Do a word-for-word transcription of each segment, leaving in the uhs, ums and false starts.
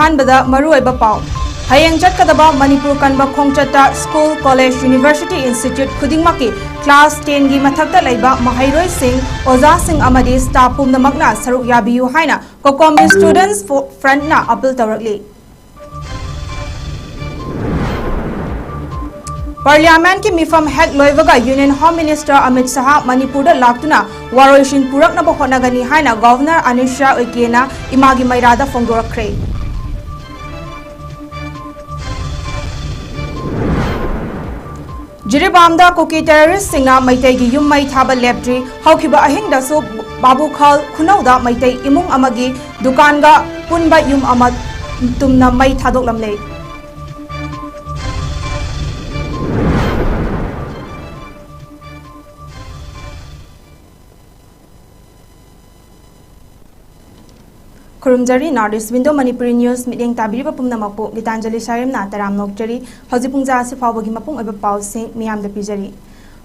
ꯑꯍꯥꯟꯕꯗ ꯃꯔꯨꯑꯣꯏꯕ ꯄꯥꯎ꯫ ꯍꯌꯦꯡ ꯆꯠꯀꯗꯕ ꯃꯅꯤꯄꯨꯔ ꯀꯟꯕ ꯈꯣꯡꯆꯠꯇ ꯁ꯭ꯀꯨꯜ, ꯀꯣꯂꯦꯖ, ꯌꯨꯅꯤꯚꯔꯁꯤꯇꯤ, ꯏꯟꯁꯇꯤꯇ꯭ꯌꯨꯠ ꯈꯨꯗꯤꯡꯃꯛꯀꯤ ꯀ꯭ꯂꯥꯁ ꯇꯦꯟꯒꯤ ꯃꯊꯛꯇ ꯂꯩꯕ ꯃꯍꯩꯔꯣꯏꯁꯤꯡ, ꯑꯣꯖꯥꯁꯤꯡ ꯑꯃꯗꯤ ꯁ꯭ꯇꯥꯐ ꯄꯨꯝꯅꯃꯛꯅ ꯁꯔꯨꯛ ꯌꯥꯕꯤꯌꯨ ꯍꯥꯏꯅ ꯀꯣꯀꯣꯃꯤ ꯁ꯭ꯇꯨꯗꯦꯟꯠꯁ ꯐꯣ-, ꯐ꯭ꯔꯟꯠꯅ ꯑꯄꯤꯜ ꯇꯧꯔꯛꯂꯤ꯫ ꯄꯥꯔꯂꯤꯌꯥꯃꯦꯟꯠꯀꯤ ꯃꯤꯐꯝ ꯍꯦꯛ ꯂꯣꯏꯕꯒ ꯌꯨꯅꯤꯌꯟ ꯍꯣꯝ ꯃꯤꯅꯤꯁꯇꯔ ꯑꯃꯤꯠ ꯁꯍꯥ ꯃꯅꯤꯄꯨꯔꯗ ꯂꯥꯛꯇꯨꯅ ꯋꯥꯔꯣꯏꯁꯤꯟ ꯄꯨꯔꯛꯅꯕ ꯍꯣꯠꯅꯒꯅꯤ ꯍꯥꯏꯅ ꯒꯚꯔꯅꯔ ꯑꯅꯨꯁ꯭ꯔꯥ ꯎꯏꯀꯦꯅ ꯏꯃꯥꯒꯤ ꯃꯩꯔꯥꯗ ꯐꯣꯡꯗꯣꯔꯛꯈ꯭ꯔꯦ꯫ ꯖꯤꯔꯤꯕꯥꯝꯗ ꯀꯨꯀꯤ ꯇꯦꯔꯣꯔꯤꯁ꯭ꯠꯁꯤꯡꯅ ꯃꯩꯇꯩꯒꯤ ꯌꯨꯝ ꯃꯩ ꯊꯥꯕ ꯂꯦꯞꯇ꯭ꯔꯤ꯫ ꯍꯧꯈꯤꯕ ꯑꯍꯤꯡꯗꯁꯨ ꯕꯥꯕꯨꯈꯥꯜ ꯈꯨꯅꯧꯗ ꯃꯩꯇꯩ ꯏꯃꯨꯡ ꯑꯃꯒꯤ ꯗꯨꯀꯥꯟꯒ ꯄꯨꯟꯕ ꯌꯨꯝ ꯑꯃ ꯇꯨꯝꯅ ꯃꯩ ꯊꯥꯗꯣꯛꯂꯝꯂꯦ꯫ ꯈꯨꯔꯨꯝꯖꯔꯤ, North East Window Manipuri News ꯃꯤꯠꯌꯦꯡ ꯇꯥꯕꯤꯔꯤꯕ ꯄꯨꯝꯅꯃꯛꯄꯨ ꯒꯤꯇꯥꯟꯖꯂꯤ ꯁꯥꯔꯦꯝꯅ ꯇꯔꯥꯝꯅ ꯑꯣꯛꯆꯔꯤ꯫ ꯍꯧꯖꯤꯛ ꯄꯨꯡꯖꯥ ꯑꯁꯤ ꯐꯥꯎꯕꯒꯤ ꯃꯄꯨꯡ ꯑꯣꯏꯕ ꯄꯥꯎꯁꯤꯡ ꯃꯤꯌꯥꯝꯗ ꯄꯤꯖꯔꯤ꯫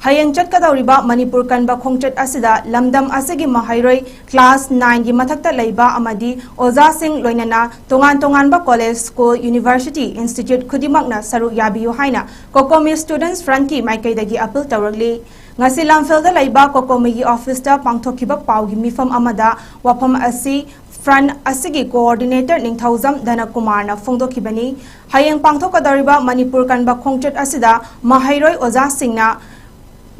ꯍꯌꯦꯡ ꯆꯠꯀꯗꯧꯔꯤꯕ ꯃꯅꯤꯄꯨꯔ ꯀꯟꯕ ꯈꯣꯡꯆꯠ ꯑꯁꯤꯗ ꯂꯝꯗꯝ ꯑꯁꯤꯒꯤ ꯃꯍꯩꯔꯣꯏ ꯀ꯭ꯂꯥꯁ ꯅꯥꯏꯟꯒꯤ ꯃꯊꯛꯇ ꯂꯩꯕ ꯑꯃꯗꯤ ꯑꯣꯖꯥꯁꯤꯡ, ꯂꯣꯏꯅꯅ ꯇꯣꯉꯥꯟ ꯇꯣꯉꯥꯟꯕ ꯀꯣꯂꯦꯖ, ꯁ꯭ꯀꯨꯜ, ꯌꯨꯅꯤꯚꯔꯁꯤꯇꯤ, ꯏꯟꯁꯇꯤꯇ꯭ꯌꯨꯠ ꯈꯨꯗꯤꯡꯃꯛꯅ ꯁꯔꯨꯛ ꯌꯥꯕꯤꯌꯨ ꯍꯥꯏꯅ ꯀꯣꯀꯣꯃꯤ ꯁ꯭ꯇꯨꯗꯦꯟꯠꯁ ꯐ꯭ꯔꯟꯠꯀꯤ ꯃꯥꯏꯀꯩꯗꯒꯤ ꯑꯄꯤꯜ ꯇꯧꯔꯛꯂꯤ꯫ ꯉꯁꯤ ꯂꯝꯐꯦꯜꯗ ꯂꯩꯕ ꯀꯣꯀꯣꯃꯤꯒꯤ ꯑꯣꯐꯤꯁꯇ ꯄꯥꯡꯊꯣꯛꯈꯤꯕ ꯄꯥꯎꯒꯤ ꯃꯤꯐꯝ ꯑꯃꯗ ꯋꯥꯐꯝ ꯑꯁꯤ ꯐ꯭ꯔꯟꯠ ꯑꯁꯤꯒꯤ ꯀꯣꯑꯣꯔꯗꯤꯅꯦꯇꯔ ꯅꯤꯡꯊꯧꯖꯝ ꯙꯅꯀꯨꯃꯥꯔꯅ ꯐꯣꯡꯗꯣꯛꯈꯤꯕꯅꯤ꯫ ꯍꯌꯦꯡ ꯄꯥꯡꯊꯣꯛꯀꯗꯧꯔꯤꯕ ꯃꯅꯤꯄꯨꯔ ꯀꯟꯕ ꯈꯣꯡꯆꯠ ꯑꯁꯤꯗ ꯃꯍꯩꯔꯣꯏ ꯑꯣꯖꯥꯁꯤꯡꯅ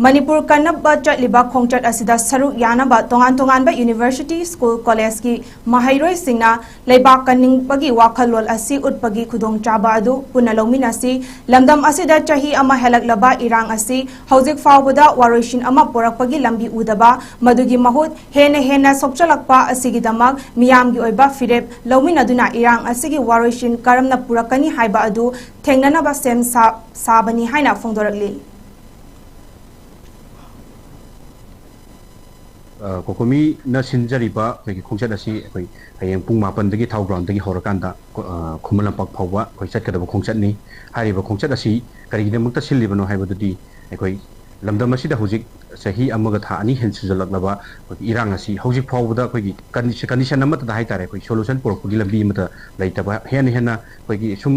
ꯃꯅꯤꯄꯨꯔ ꯀꯟꯅꯕ ꯆꯠꯂꯤꯕ ꯈꯣꯡꯆꯠ ꯑꯁꯤꯗ ꯁꯔꯨꯛ ꯌꯥꯅꯕ ꯇꯣꯉꯥꯟ ꯇꯣꯉꯥꯟꯕ ꯌꯨꯅꯤꯚꯔꯁꯤꯇꯤ, ꯁ꯭ꯀꯨꯜ, ꯀꯣꯂꯦꯖꯀꯤ ꯃꯍꯩꯔꯣꯏꯁꯤꯡꯅ ꯂꯩꯕꯥꯛ ꯀꯟꯅꯤꯡꯕꯒꯤ ꯋꯥꯈꯜꯂꯣꯟ ꯑꯁꯤ ꯎꯠꯄꯒꯤ ꯈꯨꯗꯣꯡꯆꯥꯕ ꯑꯗꯨ ꯄꯨꯟꯅ ꯂꯧꯃꯤꯟꯅꯁꯤ꯫ ꯂꯝꯗꯝ ꯑꯁꯤꯗ ꯆꯍꯤ ꯑꯃ ꯍꯦꯜꯂꯛꯂꯕ ꯏꯔꯥꯡ ꯑꯁꯤ ꯍꯧꯖꯤꯛ ꯐꯥꯎꯕꯗ ꯋꯥꯔꯣꯏꯁꯤꯟ ꯑꯃ ꯄꯨꯔꯛꯄꯒꯤ ꯂꯝꯕꯤ ꯎꯗꯕ, ꯃꯗꯨꯒꯤ ꯃꯍꯨꯠ ꯍꯦꯟꯅ ꯍꯦꯟꯅ ꯁꯣꯛꯆꯜꯂꯛꯄ ꯑꯁꯤꯒꯤꯗꯃꯛ ꯃꯤꯌꯥꯝꯒꯤ ꯑꯣꯏꯕ ꯐꯤꯔꯦꯞ ꯂꯧꯃꯤꯟꯅꯗꯨꯅ ꯏꯔꯥꯡ ꯑꯁꯤꯒꯤ ꯋꯥꯔꯣꯏꯁꯤꯟ ꯀꯔꯝꯅ ꯄꯨꯔꯛꯀꯅꯤ ꯍꯥꯏꯕ ꯑꯗꯨ ꯊꯦꯡꯅꯅꯕ ꯁꯦꯝ ꯁꯥ-, ꯁꯥꯕꯅꯤ ꯍꯥꯏꯅ ꯐꯣꯡꯗꯣꯔꯛꯂꯤ꯫ ꯑ, ꯀꯣꯀꯣꯃꯤꯅ ꯁꯤꯟꯖꯔꯤꯕ ꯑꯩꯈꯣꯏꯒꯤ ꯈꯣꯡꯆꯠ ꯑꯁꯤ ꯑꯩꯈꯣꯏ ꯍꯌꯦꯡ ꯄꯨꯡ ꯃꯥꯄꯟꯗꯒꯤ ꯊꯥꯎ ꯒ꯭ꯔꯥꯎꯟꯗꯒꯤ ꯍꯧꯔꯀꯥꯟꯗ, ꯑ, ꯈꯨꯃꯟ ꯂꯝꯄꯥꯛ ꯐꯥꯎꯕ ꯑꯩꯈꯣꯏ ꯆꯠꯀꯗꯕ ꯈꯣꯡꯆꯠꯅꯤ꯫ ꯍꯥꯏꯔꯤꯕ ꯈꯣꯡꯆꯠ ꯑꯁꯤ ꯀꯔꯤꯒꯤꯗꯃꯛꯇ ꯁꯤꯜꯂꯤꯕꯅꯣ ꯍꯥꯏꯕꯗꯨꯗꯤ ꯑꯩꯈꯣꯏ ꯂꯝꯗꯝ ꯑꯁꯤꯗ ꯍꯧꯖꯤꯛ ꯆꯍꯤ ꯑꯃꯒ ꯊꯥ ꯑꯅꯤ ꯍꯦꯟ ꯁꯨꯖꯜꯂꯛꯂꯕ ꯑꯩꯈꯣꯏꯒꯤ ꯏꯔꯥꯡ ꯑꯁꯤ ꯍꯧꯖꯤꯛ ꯐꯥꯎꯕꯗ ꯑꯩꯈꯣꯏꯒꯤ ꯀꯟꯗꯤꯁꯟ ꯑꯃꯠꯇꯗ ꯍꯥꯏꯇꯥꯔꯦ, ꯑꯩꯈꯣꯏ ꯁꯣꯂꯨꯁꯟ ꯄꯨꯔꯛꯄꯒꯤ ꯂꯝꯕꯤ ꯑꯃꯠꯇ ꯂꯩꯇꯕ, ꯍꯦꯟꯅ ꯍꯦꯟꯅ ꯑꯩꯈꯣꯏꯒꯤ ꯁꯨꯝ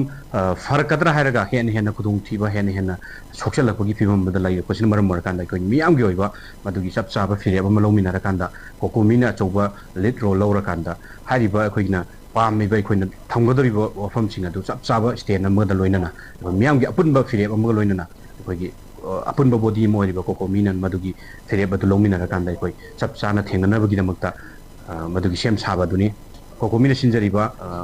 ꯐꯔꯛꯀꯗ꯭ꯔꯥ ꯍꯥꯏꯔꯒ ꯍꯦꯟꯅ ꯍꯦꯟꯅ ꯈꯨꯗꯣꯡꯊꯤꯕ, ꯍꯦꯟꯅ ꯍꯦꯟꯅ ꯁꯣꯛꯆꯜꯂꯛꯄꯒꯤ ꯐꯤꯕꯝ ꯑꯃꯗ ꯂꯩꯔꯛꯄꯁꯤꯅ ꯃꯔꯝ ꯑꯣꯏꯔꯀꯥꯟꯗ ꯑꯩꯈꯣꯏ ꯃꯤꯌꯥꯝꯒꯤ ꯑꯣꯏꯕ ꯃꯗꯨꯒꯤ ꯆꯞ ꯆꯥꯕ ꯐꯤꯔꯦꯞ ꯑꯃ ꯂꯧꯃꯤꯟꯅꯔꯀꯥꯟꯗ, ꯀꯣꯀꯣꯃꯤꯅ ꯑꯆꯧꯕ ꯂꯤꯗ ꯔꯣꯜ ꯂꯧꯔꯀꯥꯟꯗ ꯍꯥꯏꯔꯤꯕ ꯑꯩꯈꯣꯏꯅ ꯄꯥꯝꯃꯤꯕ, ꯑꯩꯈꯣꯏꯅ ꯊꯝꯒꯗꯧꯔꯤꯕ ꯋꯥꯐꯝꯁꯤꯡ ꯑꯗꯨ ꯆꯞ ꯆꯥꯕ ꯁ꯭ꯇꯦꯟ ꯑꯃꯒ ꯂꯣꯏꯅꯅ, ꯑꯩꯈꯣꯏ ꯃꯤꯌꯥꯝꯒꯤ ꯑꯄꯨꯟꯕ ꯐꯤꯔꯦꯞ ꯑꯃꯒ ꯂꯣꯏꯅꯅ ꯑꯩꯈꯣꯏꯒꯤ ꯑꯄꯨꯟꯕ ꯕꯣꯗꯤ ꯑꯃ ꯑꯣꯏꯔꯤꯕ ꯀꯣꯀꯣꯃꯤꯅ ꯃꯗꯨꯒꯤ ꯐꯤꯔꯦꯞ ꯑꯗꯨ ꯂꯧꯃꯤꯟꯅꯔꯀꯥꯟꯗ ꯑꯩꯈꯣꯏ ꯆꯞ ꯆꯥꯅ ꯊꯦꯡꯅꯅꯕꯒꯤꯗꯃꯛꯇ ꯃꯗꯨꯒꯤ ꯁꯦꯝ ꯁꯥꯕ ꯑꯗꯨꯅꯤ꯫ ꯀꯣꯀꯣꯃꯤꯅ ꯁꯤꯟꯖꯔꯤꯕ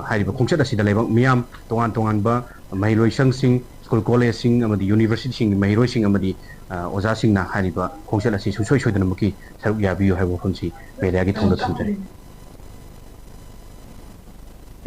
ꯍꯥꯏꯔꯤꯕ ꯈꯣꯡꯆꯠ ꯑꯁꯤꯗ ꯂꯩꯕꯥꯛ ꯃꯤꯌꯥꯝ, ꯇꯣꯉꯥꯟ ꯇꯣꯉꯥꯟꯕ ꯃꯍꯩꯂꯣꯏꯁꯪꯁꯤꯡ, ꯁ꯭ꯀꯨꯜ ꯀꯣꯂꯦꯖꯁꯤꯡ ꯑꯃꯗꯤ ꯌꯨꯅꯤꯚꯔꯁꯤꯇꯤꯁꯤꯡꯒꯤ ꯃꯍꯩꯔꯣꯏꯁꯤꯡ ꯑꯃꯗꯤ ꯑꯣꯖꯥꯁꯤꯡꯅ ꯍꯥꯏꯔꯤꯕ ꯈꯣꯡꯆꯠ ꯑꯁꯤ ꯁꯨꯡꯁꯣꯏ ꯁꯣꯏꯗꯅꯃꯛꯀꯤ ꯁꯔꯨꯛ ꯌꯥꯕꯤꯌꯨ ꯍꯥꯏꯕ ꯋꯥꯐꯝꯁꯤ ꯃꯦꯗꯤꯌꯥꯒꯤ ꯊꯣꯡꯗ ꯊꯝꯖꯔꯤ꯫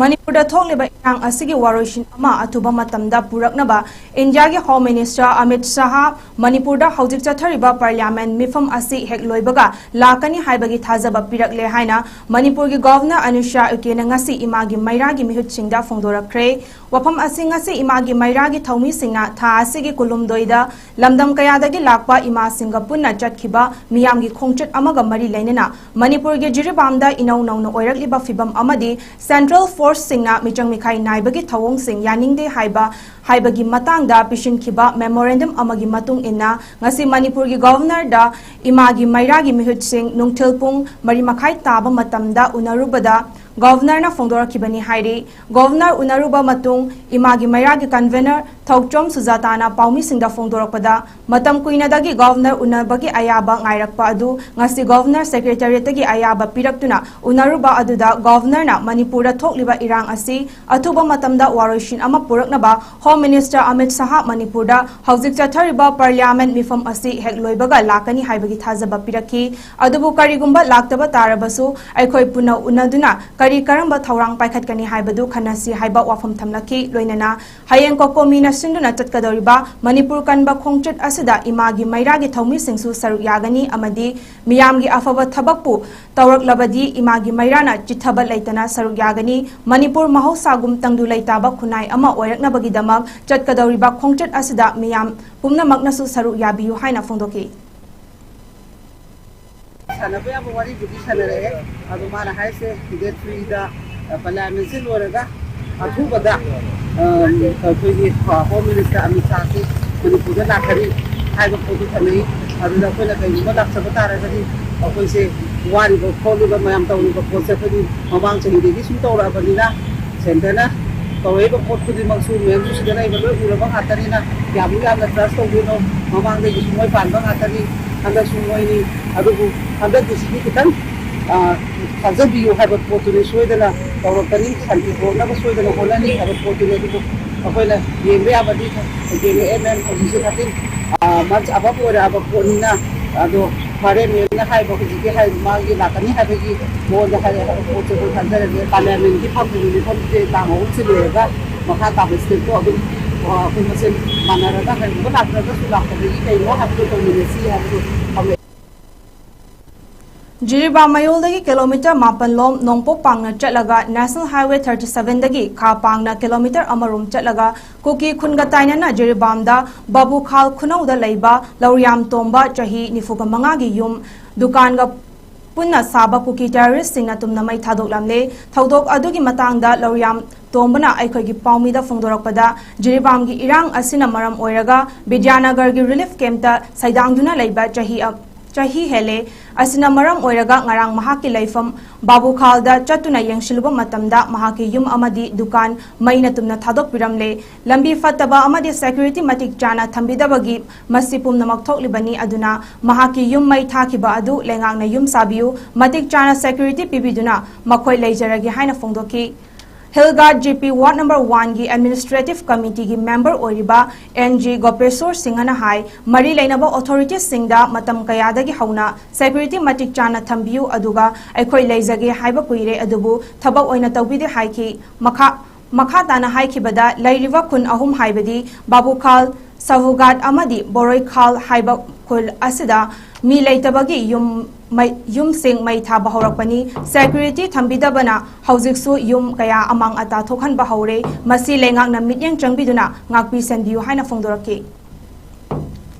ꯃꯅꯤꯄꯨꯔꯗ ꯊꯣꯛꯂꯤꯕ ꯏꯔꯥꯡ ꯑꯁꯤꯒꯤ ꯋꯥꯔꯣꯏꯁꯤꯟ ꯑꯃ ꯑꯊꯨꯕ ꯃꯇꯝꯗ ꯄꯨꯔꯛꯅꯕ ꯏꯟꯗꯤꯌꯥꯒꯤ ꯍꯣꯝ ꯃꯤꯅꯤꯁꯇꯔ ꯑꯃꯤꯠ ꯁꯥꯍ ꯃꯅꯤꯄꯨꯔꯗ ꯍꯧꯖꯤꯛ ꯆꯠꯊꯔꯤꯕ ꯄꯥꯔꯂꯤꯌꯥꯃꯦꯟ ꯃꯤꯐꯝ ꯑꯁꯤ ꯍꯦꯛ ꯂꯣꯏꯕꯒ ꯂꯥꯛꯀꯅꯤ ꯍꯥꯏꯕꯒꯤ ꯊꯥꯖꯕ ꯄꯤꯔꯛꯂꯦ ꯍꯥꯏꯅ ꯃꯅꯤꯄꯨꯔꯒꯤ ꯒꯣꯚꯔꯅꯔ ꯑꯅꯨꯁ꯭ꯔꯥ ꯎꯏꯀꯦꯅ ꯉꯁꯤ ꯏꯃꯥꯒꯤ ꯃꯩꯔꯥꯒꯤ ꯃꯤꯍꯨꯠꯁꯤꯡꯗ ꯐꯣꯡꯗꯣꯔꯛꯈ꯭ꯔꯦ꯫ ꯋꯥꯐꯝ ꯑꯁꯤ ꯉꯁꯤ ꯏꯃꯥꯒꯤ ꯃꯩꯔꯥꯒꯤ ꯊꯧꯃꯤꯁꯤꯡꯅ ꯊꯥ ꯑꯁꯤꯒꯤ ꯀꯨꯟꯍꯨꯝꯗꯣꯏꯗ ꯂꯝꯗꯝ ꯀꯌꯥꯗꯒꯤ ꯂꯥꯛꯄ ꯏꯃꯥꯁꯤꯡꯒ ꯄꯨꯟꯅ ꯆꯠꯈꯤꯕ ꯃꯤꯌꯥꯝꯒꯤ ꯈꯣꯡꯆꯠ ꯑꯃꯒ ꯃꯔꯤ ꯂꯩꯅꯅ ꯃꯅꯤꯄꯨꯔꯒꯤ ꯖꯤꯔꯤꯕꯥꯝꯗ ꯏꯅꯧ ꯅꯧꯅ ꯑꯣꯏꯔꯛꯂꯤꯕ ꯐꯤꯚꯝ ꯑꯃꯗꯤ ꯁꯦꯟꯇ꯭ꯔꯦꯜ ꯐꯣꯔꯁꯁꯤꯡꯅ ꯃꯤꯆꯪ ꯃꯤꯈꯥꯏ ꯅꯥꯏꯕꯒꯤ ꯊꯧꯑꯣꯡꯁꯤꯡ ꯌꯥꯅꯤꯡꯗꯦ ꯍꯥꯏꯕ ꯍꯥꯏꯕꯒꯤ ꯃꯇꯥꯡꯗ ꯄꯤꯁꯤꯟꯈꯤꯕ ꯃꯦꯃꯣꯔꯦꯟꯗꯝ ꯑꯃꯒꯤ ꯃꯇꯨꯡ ꯏꯟꯅ ꯉꯁꯤ ꯃꯅꯤꯄꯨꯔꯒꯤ ꯒꯣꯚꯔꯅꯔꯗ ꯏꯃꯥꯒꯤ ꯃꯩꯔꯥꯒꯤ ꯃꯤꯍꯨꯠꯁꯤꯡ ꯅꯨꯡꯊꯤꯜ ꯄꯨꯡ ꯃꯔꯤ ꯃꯈꯥꯏ ꯇꯥꯕ ꯃꯇꯝꯗ ꯎꯅꯔꯨꯕꯗ ꯒꯣꯚꯔꯅꯔꯅ ꯐꯣꯡꯗꯣꯔꯛꯈꯤꯕꯅꯤ ꯍꯥꯏꯔꯤ꯫ ꯒꯣꯚꯔꯅꯔ ꯎꯅꯔꯨꯕ ꯃꯇꯨꯡ ꯏꯃꯥꯒꯤ ꯃꯩꯔꯥꯒꯤ ꯀꯟꯚꯦꯅꯔ ꯊꯧꯆꯣꯝ ꯁꯨꯖꯥꯇꯥꯅ ꯄꯥꯎꯃꯤꯁꯤꯡꯗ ꯐꯣꯡꯗꯣꯔꯛꯄꯗ, ꯃꯇꯝ ꯀꯨꯏꯅꯗꯒꯤ ꯒꯣꯚꯔꯅꯔ ꯎꯅꯕꯒꯤ ꯑꯌꯥꯕ ꯉꯥꯏꯔꯛꯄ ꯑꯗꯨ ꯉꯁꯤ ꯒꯣꯚꯔꯅꯔ ꯁꯦꯀ꯭ꯔꯦꯇꯔꯤꯌꯦꯠꯇꯒꯤ ꯑꯌꯥꯕ ꯄꯤꯔꯛꯇꯨꯅ ꯎꯅꯔꯨꯕ ꯑꯗꯨꯗ ꯒꯣꯚꯔꯅꯔꯅ ꯃꯅꯤꯄꯨꯔꯗ ꯊꯣꯛꯂꯤꯕ ꯏꯔꯥꯡ ꯑꯁꯤ ꯑꯊꯨꯕ ꯃꯇꯝꯗ ꯋꯥꯔꯣꯏꯁꯤꯟ ꯑꯃ ꯄꯨꯔꯛꯅꯕ ꯍꯣꯝ ꯃꯤꯅꯤꯁꯇꯔ ꯑꯃꯤꯠ ꯁꯥꯍ ꯃꯅꯤꯄꯨꯔꯗ ꯍꯧꯖꯤꯛ ꯆꯠꯊꯔꯤꯕ ꯄꯥꯔꯂꯤꯌꯥꯃꯦꯟ ꯃꯤꯐꯝ ꯑꯁꯤ ꯍꯦꯛ ꯂꯣꯏꯕꯒ ꯂꯥꯛꯀꯅꯤ ꯍꯥꯏꯕꯒꯤ ꯊꯥꯖꯕ ꯄꯤꯔꯛꯈꯤ꯫ ꯑꯗꯨꯕꯨ ꯀꯔꯤꯒꯨꯝꯕ ꯂꯥꯛꯇꯕ ꯇꯥꯔꯕꯁꯨ ꯑꯩꯈꯣꯏ ꯄꯨꯟꯅ ꯎꯅꯗꯨꯅ ꯀꯔꯤ ꯀꯔꯝꯕ ꯊꯧꯔꯥꯡ ꯄꯥꯏꯈꯠꯀꯅꯤ ꯍꯥꯏꯕꯗꯨ ꯈꯟꯅꯁꯤ ꯍꯥꯏꯕ ꯋꯥꯐꯝ ꯊꯝꯂꯛꯈꯤ꯫ ꯂꯣꯏꯅꯅ ꯍꯌꯦꯡ ꯀꯣꯀꯣꯃꯤꯅ ꯁꯤꯟꯗꯨꯅ ꯆꯠꯀꯗꯧꯔꯤꯕ ꯃꯅꯤꯄꯨꯔ ꯀꯟꯕ ꯈꯣꯡꯆꯠ ꯑꯁꯤꯗ ꯏꯃꯥꯒꯤ ꯃꯩꯔꯥꯒꯤ ꯊꯧꯃꯤꯁꯤꯡꯁꯨ ꯁꯔꯨꯛ ꯌꯥꯒꯅꯤ ꯑꯃꯗꯤ ꯃꯤꯌꯥꯝꯒꯤ ꯑꯐꯕ ꯊꯕꯛꯄꯨ ꯇꯧꯔꯛꯂꯕꯗꯤ ꯏꯃꯥꯒꯤ ꯃꯩꯔꯥꯅ ꯆꯤꯠꯊꯕ ꯂꯩꯇꯅ ꯁꯔꯨꯛ ꯌꯥꯒꯅꯤ꯫ ꯃꯅꯤꯄꯨꯔ ꯃꯍꯧꯁꯥꯒꯨꯝ ꯇꯪꯗꯨ ꯂꯩꯇꯥꯕ ꯈꯨꯟꯅꯥꯏ ꯑꯃ ꯑꯣꯏꯔꯛꯅꯕꯒꯤꯗꯃꯛ ꯆꯠꯀꯗꯧꯔꯤꯕ ꯈꯣꯡꯆꯠ ꯑꯁꯤꯗ ꯃꯤꯌꯥꯝ ꯄꯨꯝꯅꯃꯛꯅꯁꯨ ꯁꯔꯨꯛ ꯌꯥꯕꯤꯌꯨ ꯍꯥꯏꯅ ꯐꯣꯡꯗꯣꯛꯈꯤ꯫ ꯁꯥꯟꯅꯕ ꯌꯥꯕ ꯋꯥꯔꯤꯕꯨꯗꯤ ꯁꯥꯟꯅꯔꯛꯑꯦ꯫ ꯑꯗꯣ ꯃꯥꯅ ꯍꯥꯏꯁꯦ, ꯗꯦꯠ ꯊ꯭ꯔꯤꯗ ꯄꯥꯔꯂꯤꯌꯥꯃꯦꯟꯁꯦ ꯂꯣꯏꯔꯒ ꯑꯊꯨꯕꯗ ꯑꯩꯈꯣꯏꯒꯤ ꯍꯣꯝ ꯃꯤꯅꯤꯁꯇꯔ ꯑꯃꯤꯠ ꯁꯥꯍꯁꯦ ꯃꯅꯤꯄꯨꯔꯗ ꯂꯥꯛꯀꯅꯤ ꯍꯥꯏꯕ ꯄꯣꯠꯇꯨ ꯊꯝꯃꯛꯏ꯫ ꯑꯗꯨꯗ ꯑꯩꯈꯣꯏꯅ ꯀꯩꯒꯨꯝꯕ ꯂꯥꯛꯆꯕ ꯇꯥꯔꯒꯗꯤ, ꯑꯩꯈꯣꯏꯁꯦ ꯋꯥꯔꯤꯕ ꯈꯣꯠꯂꯤꯕ ꯃꯌꯥꯝ ꯇꯧꯔꯤꯕ ꯄꯣꯠꯁꯦ ꯑꯩꯈꯣꯏꯗꯤ ꯃꯃꯥꯡ ꯆꯍꯤꯗꯒꯤ ꯁꯨꯝ ꯇꯧꯔꯛꯑꯕꯅꯤꯅ, ꯁꯦꯟꯇꯔꯅ ꯇꯧꯔꯛꯏꯕ ꯄꯣꯠ ꯈꯨꯗꯤꯡꯃꯛꯁꯨ ꯃꯦꯝꯁꯨ ꯁꯤꯗ ꯂꯩꯕ ꯂꯣꯏ ꯎꯔꯕ ꯉꯥꯛꯇꯅꯤꯅ, ꯀꯌꯥꯃꯨꯛ ꯌꯥꯝꯅ ꯇ꯭ꯔꯁ ꯇꯧꯗꯣꯏꯅꯣ? ꯃꯃꯥꯡꯗꯒꯤꯁꯨ ꯃꯣꯏ ꯄꯥꯟꯕ ꯉꯥꯛꯇꯅꯤ, ꯍꯟꯗꯛꯁꯨ ꯃꯣꯏꯅꯤ꯫ ꯑꯗꯨꯕꯨ ꯍꯟꯗꯛꯀꯤꯁꯤꯗꯤ ꯈꯤꯇꯪ ꯊꯥꯖꯕꯤꯌꯨ ꯍꯥꯏꯕ ꯄꯣꯠꯇꯨꯅꯤ꯫ ꯁꯣꯏꯗꯅ ꯇꯧꯔꯛꯀꯅꯤ, ꯁꯥꯟꯇꯤ ꯄꯨꯔꯛꯅꯕ ꯁꯣꯏꯗꯅ ꯍꯣꯠꯅꯅꯤ ꯍꯥꯏꯕ ꯄꯣꯠꯇꯨꯅꯤ꯫ ꯑꯗꯨꯕꯨ ꯑꯩꯈꯣꯏꯅ ꯌꯦꯡꯕ ꯌꯥꯕꯗꯤ ꯌꯦꯡꯉꯛꯑꯦ, ꯃꯦꯝ꯫ ꯍꯧꯖꯤꯛꯁꯦ ꯊꯥꯔꯇꯤꯟ ꯃꯟꯁ ꯑꯕꯞ ꯑꯣꯏꯔꯛꯑꯕ ꯄꯣꯠꯅꯤꯅ꯫ ꯑꯗꯣ ꯐꯔꯦ, ꯃꯦꯝꯅ ꯍꯥꯏꯕ ꯍꯧꯖꯤꯛꯀꯤ ꯍꯥꯏ ꯃꯥꯒꯤ ꯂꯥꯛꯀꯅꯤ ꯍꯥꯏꯕꯒꯤ ꯃꯉꯣꯟꯗ ꯍꯥꯏꯔꯛꯑꯦ ꯍꯥꯏꯕ ꯄꯣꯠꯁꯦ ꯑꯩꯈꯣꯏ ꯊꯥꯖꯔꯒꯦ꯫ ꯄꯥꯔꯂꯤꯌꯥꯃꯦꯟꯒꯤ ꯐꯝꯗꯨꯒꯤ ꯃꯤꯐꯝꯁꯦ ꯇꯥꯡ ꯑꯍꯨꯝꯁꯦ ꯂꯣꯏꯔꯒ ꯃꯈꯥ ꯇꯥꯕ ꯁ꯭ꯇꯦꯞꯇꯣ ꯑꯗꯨꯝ ꯑꯩꯈꯣꯏ ꯃꯁꯦꯟ ꯃꯥꯟꯅꯔꯒ ꯀꯔꯤꯒꯨꯝꯕ ꯂꯥꯛꯇ꯭ꯔꯒꯁꯨ ꯂꯥꯛꯄꯗꯒꯤ ꯀꯩꯅꯣ ꯍꯥꯏꯕꯗꯣ ꯇꯧꯃꯤꯟꯅꯁꯤ ꯍꯥꯏꯕꯗꯣ ꯊꯝꯃꯦ꯫ ꯖꯤꯔꯤꯕꯥꯝ ꯃꯌꯣꯜꯗꯒꯤ ꯀꯤꯂꯣꯃꯤꯇꯔ ꯃꯥꯄꯜ ꯂꯣꯝ ꯅꯣꯡꯄꯣꯛ ꯄꯥꯡꯅ ꯆꯠꯂꯒ ꯅꯦꯁꯅꯦꯜ ꯍꯥꯏꯋꯦ ꯊꯥꯔꯇꯤ ꯁꯚꯦꯟꯗꯒꯤ ꯈꯥ ꯄꯥꯡꯅ ꯀꯤꯂꯣꯃꯤꯇꯔ ꯑꯃꯔꯣꯝ ꯆꯠꯂꯒ ꯀꯨꯀꯤ ꯈꯨꯟꯒ ꯇꯥꯏꯅꯅ ꯖꯤꯔꯤꯕꯥꯝꯗ ꯕꯥꯕꯨꯈꯥꯜ ꯈꯨꯅꯧꯗ ꯂꯩꯕ ꯂꯧꯔꯤꯌꯥꯝ ꯇꯣꯝꯕ ꯆꯍꯤ ꯅꯤꯐꯨꯒ ꯃꯉꯥꯒꯤ ꯌꯨꯝ ꯗꯨꯀꯥꯟꯒ ꯄꯨꯟꯅ ꯁꯥꯕ ꯀꯨꯀꯤ ꯇꯦꯔꯣꯔꯤꯁꯁꯤꯡꯅ ꯇꯨꯝꯅ ꯃꯩ ꯊꯥꯗꯣꯛꯂꯝꯂꯦ꯫ ꯊꯧꯗꯣꯛ ꯑꯗꯨꯒꯤ ꯃꯇꯥꯡꯗ ꯂꯧꯔꯤꯌꯥꯝ ꯇꯣꯝꯕꯅ ꯑꯩꯈꯣꯏꯒꯤ ꯄꯥꯎꯃꯤꯗ ꯐꯣꯡꯗꯣꯔꯛꯄꯗ, ꯖꯤꯔꯤꯕꯥꯝꯒꯤ ꯏꯔꯥꯡ ꯑꯁꯤꯅ ꯃꯔꯝ ꯑꯣꯏꯔꯒ ꯕꯤꯗ꯭ꯌꯥꯅꯒꯔꯒꯤ ꯔꯤꯂꯤꯐ ꯀꯦꯝꯞꯇ ꯁꯩꯗꯥꯡꯗꯨꯅ ꯂꯩꯕ ꯆꯍꯤ ꯑ-, ꯆꯍꯤ ꯍꯦꯜꯂꯦ꯫ ꯑꯁꯤꯅ ꯃꯔꯝ ꯑꯣꯏꯔꯒ ꯉꯔꯥꯡ ꯃꯍꯥꯛꯀꯤ ꯂꯩꯐꯝ ꯕꯥꯕꯨꯈꯥꯜꯗ ꯆꯠꯇꯨꯅ ꯌꯦꯡꯁꯤꯜꯂꯨꯕ ꯃꯇꯝꯗ ꯃꯍꯥꯛꯀꯤ ꯌꯨꯝ ꯑꯃꯗꯤ ꯗꯨꯀꯥꯟ ꯃꯩꯅ ꯇꯨꯝꯅ ꯊꯥꯗꯣꯛꯄꯤꯔꯝꯂꯦ꯫ ꯂꯝꯕꯤ ꯐꯠꯇꯕ ꯑꯃꯗꯤ ꯁꯦꯀ꯭ꯌꯨꯔꯤꯇꯤ ꯃꯇꯤꯛ ꯆꯥꯅ ꯊꯝꯕꯤꯗꯕꯒꯤ ꯃꯁꯤ ꯄꯨꯝꯅꯃꯛ ꯊꯣꯛꯂꯤꯕꯅꯤ꯫ ꯑꯗꯨꯅ ꯃꯍꯥꯛꯀꯤ ꯌꯨꯝ ꯃꯩ ꯊꯥꯈꯤꯕ ꯑꯗꯨ ꯂꯩꯉꯥꯛꯅ ꯌꯨꯝ ꯁꯥꯕꯤꯌꯨ, ꯃꯇꯤꯛ ꯆꯥꯅ ꯁꯦꯀ꯭ꯌꯨꯔꯤꯇꯤ ꯄꯤꯕꯤꯗꯨꯅ ꯃꯈꯣꯏ ꯂꯩꯖꯔꯒꯦ ꯍꯥꯏꯅ ꯐꯣꯡꯗꯣꯛꯈꯤ꯫ ꯍꯤꯜ ꯒꯥꯔꯗ ꯖꯤ ꯄꯤ ꯋꯥꯔꯗ ꯅꯝꯕꯔ ꯋꯥꯟꯒꯤ ꯑꯦꯗꯃꯤꯅꯤꯁꯇ꯭ꯔꯦꯇꯤꯚ ꯀꯃꯤꯇꯤꯒꯤ ꯃꯦꯝꯕꯔ ꯑꯣꯏꯔꯤꯕ ꯑꯦꯟ ꯖꯤ ꯒꯣꯄꯦꯁꯣꯔ ꯁꯤꯡꯍꯅ ꯍꯥꯏ, ꯃꯔꯤ ꯂꯩꯅꯕ ꯑꯣꯊꯣꯔꯤꯇꯤꯁꯁꯤꯡꯗ ꯃꯇꯝ ꯀꯌꯥꯗꯒꯤ ꯍꯧꯅ ꯁꯦꯀ꯭ꯌꯨꯔꯤꯇꯤ ꯃꯇꯤꯛ ꯆꯥꯅ ꯊꯝꯕꯤꯌꯨ, ꯑꯗꯨꯒ ꯑꯩꯈꯣꯏ ꯂꯩꯖꯒꯦ ꯍꯥꯏꯕ ꯀꯨꯏꯔꯦ, ꯑꯗꯨꯕꯨ ꯊꯕꯛ ꯑꯣꯏꯅ ꯇꯧꯕꯤꯗꯦ ꯍꯥꯏꯈꯤ꯫ ꯃꯈꯥ, ꯃꯈꯥ ꯇꯥꯅ ꯍꯥꯏꯈꯤꯕꯗ, ꯂꯩꯔꯤꯕ ꯈꯨꯟ ꯑꯍꯨꯝ ꯍꯥꯏꯕꯗꯤ ꯕꯥꯕꯨꯈꯥꯜ, ꯁꯍꯨꯒꯥꯠ ꯑꯃꯗꯤ ꯕꯣꯔꯣꯏꯈꯥꯜ ꯍꯥꯏꯕ ꯈꯨꯜ ꯑꯁꯤꯗ ꯃꯤ ꯂꯩꯇꯕꯒꯤ ꯌꯨꯝ ꯃꯩ, ꯌꯨꯝꯁꯤꯡ ꯃꯩ ꯊꯥꯕ ꯍꯧꯔꯛꯄꯅꯤ꯫ ꯁꯦꯀ꯭ꯌꯨꯔꯤꯇꯤ ꯊꯝꯕꯤꯗꯕꯅ ꯍꯧꯖꯤꯛꯁꯨ ꯌꯨꯝ ꯀꯌꯥ ꯑꯃꯥꯡ ꯑꯇꯥ ꯊꯣꯛꯍꯟꯕ ꯍꯧꯔꯦ꯫ ꯃꯁꯤ ꯂꯩꯉꯥꯛꯅ ꯃꯤꯠꯌꯦꯡ ꯆꯪꯕꯤꯗꯨꯅ ꯉꯥꯛꯄꯤ ꯁꯦꯟꯕꯤꯌꯨ ꯍꯥꯏꯅ ꯐꯣꯡꯗꯣꯔꯛꯈꯤ꯫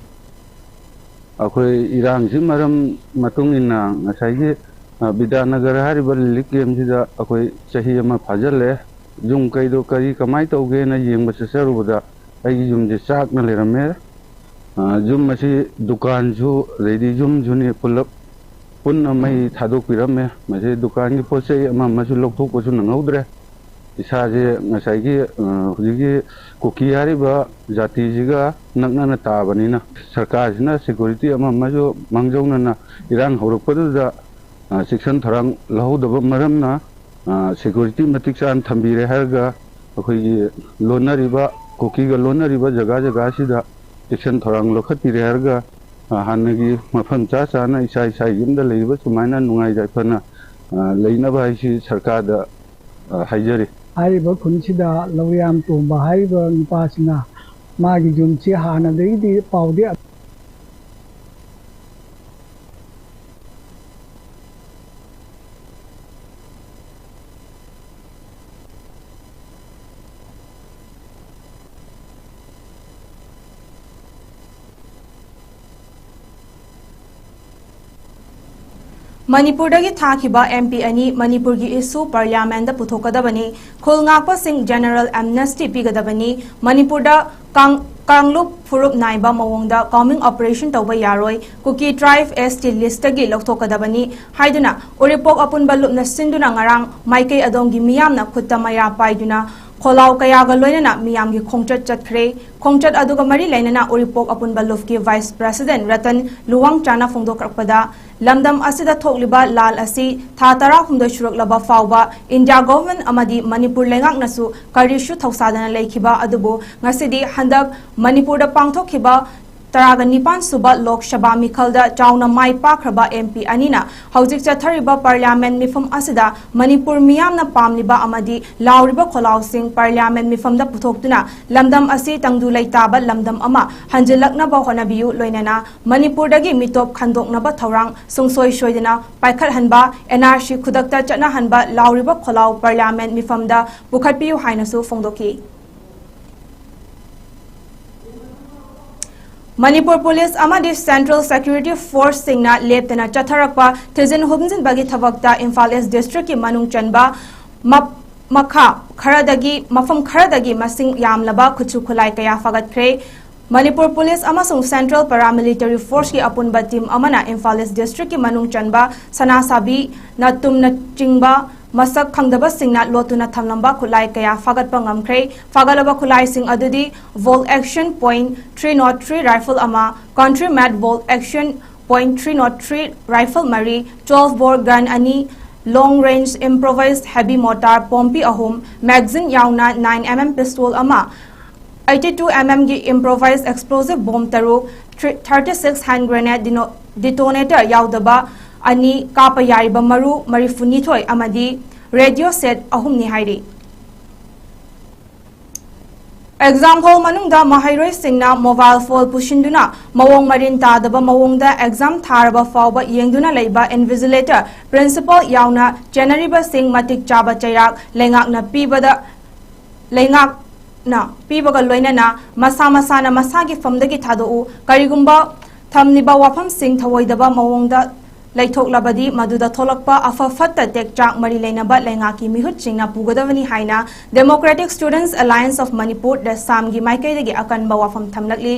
ꯑꯩꯈꯣꯏ ꯏꯔꯥꯡꯁꯤ ꯃꯔꯝ ꯃꯇꯨꯡ ꯏꯟꯅ ꯉꯁꯥꯏꯒꯤ, ꯑ, ꯕꯤꯗ꯭ꯌꯥꯅꯒꯔ ꯍꯥꯏꯔꯤꯕ ꯔꯤꯂꯤꯐ ꯀꯦꯝꯁꯤꯗ ꯑꯩꯈꯣꯏ ꯆꯍꯤ ꯑꯃ ꯐꯥꯖꯤꯜꯂꯦ꯫ ꯌꯨꯝ ꯀꯩꯗꯣ ꯀꯔꯤ ꯀꯃꯥꯏꯅ ꯇꯧꯒꯦꯅ ꯌꯦꯡꯕ ꯆꯠꯆꯔꯨꯕꯗ ꯑꯩꯒꯤ ꯌꯨꯝꯁꯦ ꯆꯥꯛꯅ ꯂꯩꯔꯝꯃꯦ꯫ ꯑ, ꯌꯨꯝ ꯑꯁꯤ ꯗꯨꯀꯥꯟꯁꯨ ꯑꯗꯩꯗꯤ ꯌꯨꯝꯁꯨꯅꯤ ꯄꯨꯂꯞ ꯄꯨꯟꯅ ꯃꯩ ꯊꯥꯗꯣꯛꯄꯤꯔꯝꯃꯦ꯫ ꯃꯁꯤ ꯗꯨꯀꯥꯟꯒꯤ ꯄꯣꯠ ꯆꯩ ꯑꯃ ꯑꯃꯁꯨ ꯂꯧꯊꯣꯛꯄꯁꯨ ꯅꯪꯍꯧꯗ꯭ꯔꯦ꯫ ꯏꯁꯥꯁꯦ ꯉꯁꯥꯏꯒꯤ, ꯑ, ꯍꯧꯖꯤꯛꯀꯤ ꯀꯨꯀꯤ ꯍꯥꯏꯔꯤꯕ ꯖꯥꯇꯤꯁꯤꯒ ꯅꯛꯅꯅ ꯇꯥꯕꯅꯤꯅ ꯁꯔꯀꯥꯔꯁꯤꯅ ꯁꯦꯀ꯭ꯌꯨꯔꯤꯇꯤ ꯑꯃ ꯑꯃꯁꯨ ꯃꯥꯡꯖꯧꯅꯅ ꯏꯔꯥꯡ ꯍꯧꯔꯛꯄꯗꯨꯗ, ꯑ, ꯆꯦꯛꯁꯤꯟ ꯊꯧꯔꯥꯡ ꯂꯧꯍꯧꯗꯕ ꯃꯔꯝꯅ, ꯑ, ꯁꯦꯀ꯭ꯌꯨꯔꯤꯇꯤ ꯃꯇꯤꯛ ꯆꯥꯅ ꯊꯝꯕꯤꯔꯦ ꯍꯥꯏꯔꯒ ꯑꯩꯈꯣꯏꯒꯤ ꯂꯣꯟꯅꯔꯤꯕ, ꯀꯨꯀꯤꯒ ꯂꯣꯟꯅꯔꯤꯕ ꯖꯒꯥ ꯖꯒꯥꯁꯤꯗ ꯆꯦꯛꯁꯤꯟ ꯊꯧꯔꯥꯡ ꯂꯧꯈꯠꯄꯤꯔꯦ ꯍꯥꯏꯔꯒ, ꯑ, ꯍꯥꯟꯅꯒꯤ ꯃꯐꯝ ꯆꯥ ꯆꯥꯅ ꯏꯁꯥ ꯏꯁꯥꯒꯤ ꯌꯨꯝꯗ ꯂꯩꯔꯤꯕ ꯁꯨꯃꯥꯏꯅ ꯅꯨꯡꯉꯥꯏ ꯌꯥꯏꯐꯅ, ꯑ, ꯂꯩꯅꯕ ꯍꯥꯏꯁꯤ ꯁꯔꯀꯥꯔꯗ, ꯑ, ꯍꯥꯏꯖꯔꯤ꯫ ꯍꯥꯏꯔꯤꯕ ꯈꯨꯟꯁꯤꯗ ꯂꯧꯔꯤꯌꯥꯝ ꯇꯣꯝꯕ ꯍꯥꯏꯔꯤꯕ ꯅꯨꯄꯥꯁꯤꯅ ꯃꯥꯒꯤ ꯌꯨꯝꯁꯤ ꯍꯥꯟꯅꯗꯒꯤꯗꯤ ꯄꯥꯎꯗꯤ ꯃꯅꯤꯄꯨꯔꯗꯒꯤ ꯊꯥꯈꯤꯕ ꯑꯦꯝ ꯄꯤ ꯑꯅꯤ ꯃꯅꯤꯄꯨꯔꯒꯤ ꯏꯁꯨ ꯄꯥꯔꯂꯤꯌꯥꯃꯦꯟꯗ ꯄꯨꯊꯣꯛꯀꯗꯕꯅꯤ, ꯈꯨꯜ ꯉꯥꯛꯄꯁꯤꯡ ꯖꯦꯅꯔꯦꯜ ꯑꯦꯝꯅꯦꯁꯇꯤ ꯄꯤꯒꯗꯕꯅꯤ, ꯃꯅꯤꯄꯨꯔꯗ ꯀꯥꯡ-, ꯀꯥꯡꯂꯨꯞ ꯐꯨꯔꯨꯞ ꯅꯥꯏꯕ ꯃꯑꯣꯡꯗ ꯀꯣꯃꯤꯡ ꯑꯣꯄꯔꯦꯁꯟ ꯇꯧꯕ ꯌꯥꯔꯣꯏ, ꯀꯨꯀꯤ ꯇ꯭ꯔꯥꯏꯕ ꯑꯦꯁ ꯇꯤ ꯂꯤꯁꯇꯒꯤ ꯂꯧꯊꯣꯛꯀꯗꯕꯅꯤ ꯍꯥꯏꯗꯨꯅ ꯎꯔꯤꯄꯣꯛ ꯑꯄꯨꯟꯕ ꯂꯨꯞꯅ ꯁꯤꯟꯗꯨꯅ ꯉꯔꯥꯡ ꯃꯥꯏꯀꯩ ꯑꯗꯣꯝꯒꯤ ꯃꯤꯌꯥꯝꯅ ꯈꯨꯠꯇ ꯃꯩꯔꯥ ꯄꯥꯏꯗꯨꯅ ꯈꯣꯜꯂꯥꯎ ꯀꯌꯥꯒ ꯂꯣꯏꯅꯅ ꯃꯤꯌꯥꯝꯒꯤ ꯈꯣꯡꯆꯠ ꯆꯠꯈ꯭ꯔꯦ꯫ ꯈꯣꯡꯆꯠ ꯑꯗꯨꯒ ꯃꯔꯤ ꯂꯩꯅꯅ ꯎꯔꯤꯄꯣꯛ ꯑꯄꯨꯟꯕ ꯂꯨꯞꯀꯤ ꯚꯥꯏꯁ ꯄ꯭ꯔꯦꯁꯤꯗꯦꯟ ꯔꯇꯟ ꯂꯨꯋꯥꯡꯆꯥꯅ ꯐꯣꯡꯗꯣꯛꯂꯛꯄꯗ, ꯂꯝꯗꯝ ꯑꯁꯤꯗ ꯊꯣꯛꯂꯤꯕ ꯂꯥꯜ ꯑꯁꯤ ꯊꯥ ꯇꯔꯥꯍꯨꯝꯗꯣꯏ ꯁꯨꯔꯛꯂꯕ ꯐꯥꯎꯕ ꯏꯟꯗꯤꯌꯥ ꯒꯣꯚꯔꯟꯃꯦꯟꯠ ꯑꯃꯗꯤ ꯃꯅꯤꯄꯨꯔ ꯂꯩꯉꯥꯛꯅꯁꯨ ꯀꯔꯤꯁꯨ ꯊꯧꯁꯥꯗꯅ ꯂꯩꯈꯤꯕ ꯑꯗꯨꯕꯨ ꯉꯁꯤꯗꯤ ꯍꯟꯗꯛ ꯃꯅꯤꯄꯨꯔꯗ ꯄꯥꯡꯊꯣꯛꯈꯤꯕ ꯇꯔꯥꯒ ꯅꯤꯄꯥꯟ ꯁꯨꯕ ꯂꯣꯛ ꯁꯚꯥ ꯃꯤꯈꯜꯗ ꯆꯥꯎꯅ ꯃꯥꯏ ꯄꯥꯛꯈ꯭ꯔꯕ ꯑꯦꯝ ꯄꯤ ꯑꯅꯤꯅ ꯍꯧꯖꯤꯛ ꯆꯠꯊꯔꯤꯕ ꯄꯥꯔꯂꯤꯌꯥꯃꯦꯟꯠ ꯃꯤꯐꯝ ꯑꯁꯤꯗ ꯃꯅꯤꯄꯨꯔ ꯃꯤꯌꯥꯝꯅ ꯄꯥꯝꯂꯤꯕ ꯑꯃꯗꯤ ꯂꯥꯎꯔꯤꯕ ꯈꯣꯜꯂꯥꯎꯁꯤꯡ ꯄꯥꯔꯂꯤꯌꯥꯃꯦꯟꯠ ꯃꯤꯐꯝꯗ ꯄꯨꯊꯣꯛꯇꯨꯅ ꯂꯝꯗꯝ ꯑꯁꯤ ꯇꯪꯗꯨ ꯂꯩꯇꯥꯕ ꯂꯝꯗꯝ ꯑꯃ ꯍꯟꯖꯤꯜꯂꯛꯅꯕ ꯍꯣꯠꯅꯕꯤꯌꯨ, ꯂꯣꯏꯅꯅ ꯃꯅꯤꯄꯨꯔꯗꯒꯤ ꯃꯤꯇꯣꯞ ꯈꯟꯗꯣꯛꯅꯕ ꯊꯧꯔꯥꯡ ꯁꯨꯡꯁꯣꯏ ꯁꯣꯏꯗꯅ ꯄꯥꯏꯈꯠꯍꯟꯕ, ꯑꯦꯟ ꯑꯥꯔ ꯁꯤ ꯈꯨꯗꯛꯇ ꯆꯠꯅꯍꯟꯕ ꯂꯥꯎꯔꯤꯕ ꯈꯣꯜꯂꯥꯎ ꯄꯥꯔꯂꯤꯌꯥꯃꯦꯟꯠ ꯃꯤꯐꯝꯗ ꯄꯨꯈꯠꯄꯤꯌꯨ ꯍꯥꯏꯅꯁꯨ ꯐꯣꯡꯗꯣꯛꯈꯤ꯫ ꯃꯅꯤꯄꯨꯔ ꯄꯨꯂꯤꯁ ꯑꯃꯗꯤ ꯁꯦꯟꯇ꯭ꯔꯦꯜ ꯁꯦꯀ꯭ꯌꯨꯔꯤꯇꯤ ꯐꯣꯔꯁꯁꯤꯡꯅ ꯂꯦꯞꯇꯅ ꯆꯠꯊꯔꯛꯄ ꯊꯤꯖꯤꯟ ꯍꯨꯝꯖꯤꯟꯕꯒꯤ ꯊꯕꯛꯇ ꯏꯝꯐꯥꯜ ꯏꯁ ꯗꯤꯁꯇ꯭ꯔꯤꯛꯀꯤ ꯃꯅꯨꯡ ꯆꯟꯕ ꯃꯞ-, ꯃꯈꯥ ꯈꯔꯗꯒꯤ, ꯃꯐꯝ ꯈꯔꯗꯒꯤ ꯃꯁꯤꯡ ꯌꯥꯝꯂꯕ ꯈꯨꯠꯁꯨ ꯈꯨꯠꯂꯥꯏ ꯀꯌꯥ ꯐꯥꯒꯠꯈ꯭ꯔꯦ꯫ ꯃꯅꯤꯄꯨꯔ ꯄꯨꯂꯤꯁ ꯑꯃꯁꯨꯡ ꯁꯦꯟꯇ꯭ꯔꯦꯜ ꯄꯦꯔꯥꯃꯤꯂꯤꯇꯔꯤ ꯐꯣꯔꯁꯀꯤ ꯑꯄꯨꯟꯕ ꯇꯤꯝ ꯑꯃꯅ ꯏꯝꯐꯥꯜ ꯏꯁ ꯗꯤꯁꯇ꯭ꯔꯤꯛꯀꯤ ꯃꯅꯨꯡ ꯆꯟꯕ ꯁꯅꯥꯁꯥꯕꯤ, ꯅꯥꯇꯨꯝꯅꯆꯤꯡꯕ ꯃꯁꯛ ꯈꯪꯗꯕꯁꯤꯡꯅ ꯂꯣꯠꯇꯨꯅ ꯊꯝꯂꯝꯕ ꯈꯨꯠꯂꯥꯏ ꯀꯌꯥ ꯐꯥꯒꯠꯄ ꯉꯝꯈ꯭ꯔꯦ꯫ ꯐꯥꯒꯠꯂꯕ ꯈꯨꯠꯂꯥꯏꯁꯤꯡ ꯑꯗꯨꯗꯤ bolt action point three nought three rifle ꯑꯃ, country made bolt action point three nought three rifle ꯃꯔꯤ, ꯇ꯭ꯋꯦꯜꯐ ꯕꯣꯔ ꯒꯟ ꯑꯅꯤ, long range improvised heavy mortar ꯄꯣꯝꯄꯤ ꯑꯍꯨꯝ, ꯃꯦꯒꯖꯤꯟ ꯌꯥꯎꯅ ꯅꯥꯏꯟ ꯑꯦꯝ ꯑꯦꯝ ꯄꯤꯁꯇꯣꯜ ꯑꯃ, ꯑꯩꯠꯇꯤ ꯇꯨ ꯑꯦꯝ ꯑꯦꯝꯒꯤ improvised explosive bomb ꯇꯔꯨꯛ, three-, thirty six hand grenade ꯗꯤꯅꯣ-, detonator ꯌꯥꯎꯗꯕ ꯑꯅꯤ, ꯀꯥꯞꯄ ꯌꯥꯔꯤꯕ ꯃꯔꯨ ꯃꯔꯤꯐꯨꯅꯤꯊꯣꯏ ꯑꯃꯗꯤ ꯔꯦꯗꯤꯑꯣ ꯁꯦꯠ ꯑꯍꯨꯝꯅꯤ ꯍꯥꯏꯔꯤ꯫ ꯑꯦꯛꯖꯥꯝ ꯍꯣꯜ ꯃꯅꯨꯡꯗ ꯃꯍꯩꯔꯣꯏꯁꯤꯡꯅ ꯃꯣꯕꯥꯏꯜ ꯐꯣꯟ ꯄꯨꯁꯤꯟꯗꯨꯅ ꯃꯑꯣꯡ ꯃꯔꯤꯟ ꯇꯥꯗꯕ ꯃꯑꯣꯡꯗ ꯑꯦꯛꯖꯥꯝ ꯊꯥꯔꯕ ꯐꯥꯎꯕ ꯌꯦꯡꯗꯨꯅ ꯂꯩꯕ ꯏꯟꯚꯤꯖꯤꯂꯦꯇꯔ, ꯄ꯭ꯔꯤꯟꯁꯤꯄꯥꯜ ꯌꯥꯎꯅ ꯆꯦꯟꯅꯔꯤꯕꯁꯤꯡ ꯃꯇꯤꯛ ꯆꯥꯕ ꯆꯩꯔꯥꯛ ꯂꯩꯉꯥꯛꯅ ꯄꯤꯕꯗ, ꯂꯩꯉꯥꯛꯅ ꯄꯤꯕꯒ ꯂꯣꯏꯅꯅ ꯃꯁꯥ ꯃꯁꯥꯅ ꯃꯁꯥꯒꯤ ꯐꯝꯗꯒꯤ ꯊꯥꯗꯣꯛꯎ꯫ ꯀꯔꯤꯒꯨꯝꯕ ꯊꯝꯂꯤꯕ ꯋꯥꯐꯝꯁꯤꯡ ꯊꯧꯑꯣꯏꯗꯕ ꯃꯑꯣꯡꯗ ꯂꯩꯊꯣꯛꯂꯕꯗꯤ ꯃꯗꯨꯗ ꯊꯣꯛꯂꯛꯄ ꯑꯐ ꯐꯠꯇ ꯇꯦꯛꯆꯥꯛ ꯃꯔꯤ ꯂꯩꯅꯕ ꯂꯩꯉꯥꯛꯀꯤ ꯃꯤꯍꯨꯠꯁꯤꯡꯅ ꯄꯨꯒꯗꯕꯅꯤ ꯍꯥꯏꯅ Democratic Students Alliance of Manipur, ꯗꯦꯁꯥꯝꯒꯤ ꯃꯥꯏꯀꯩꯗꯒꯤ ꯑꯀꯟꯕ ꯋꯥꯐꯝ ꯊꯝꯂꯛꯂꯤ꯫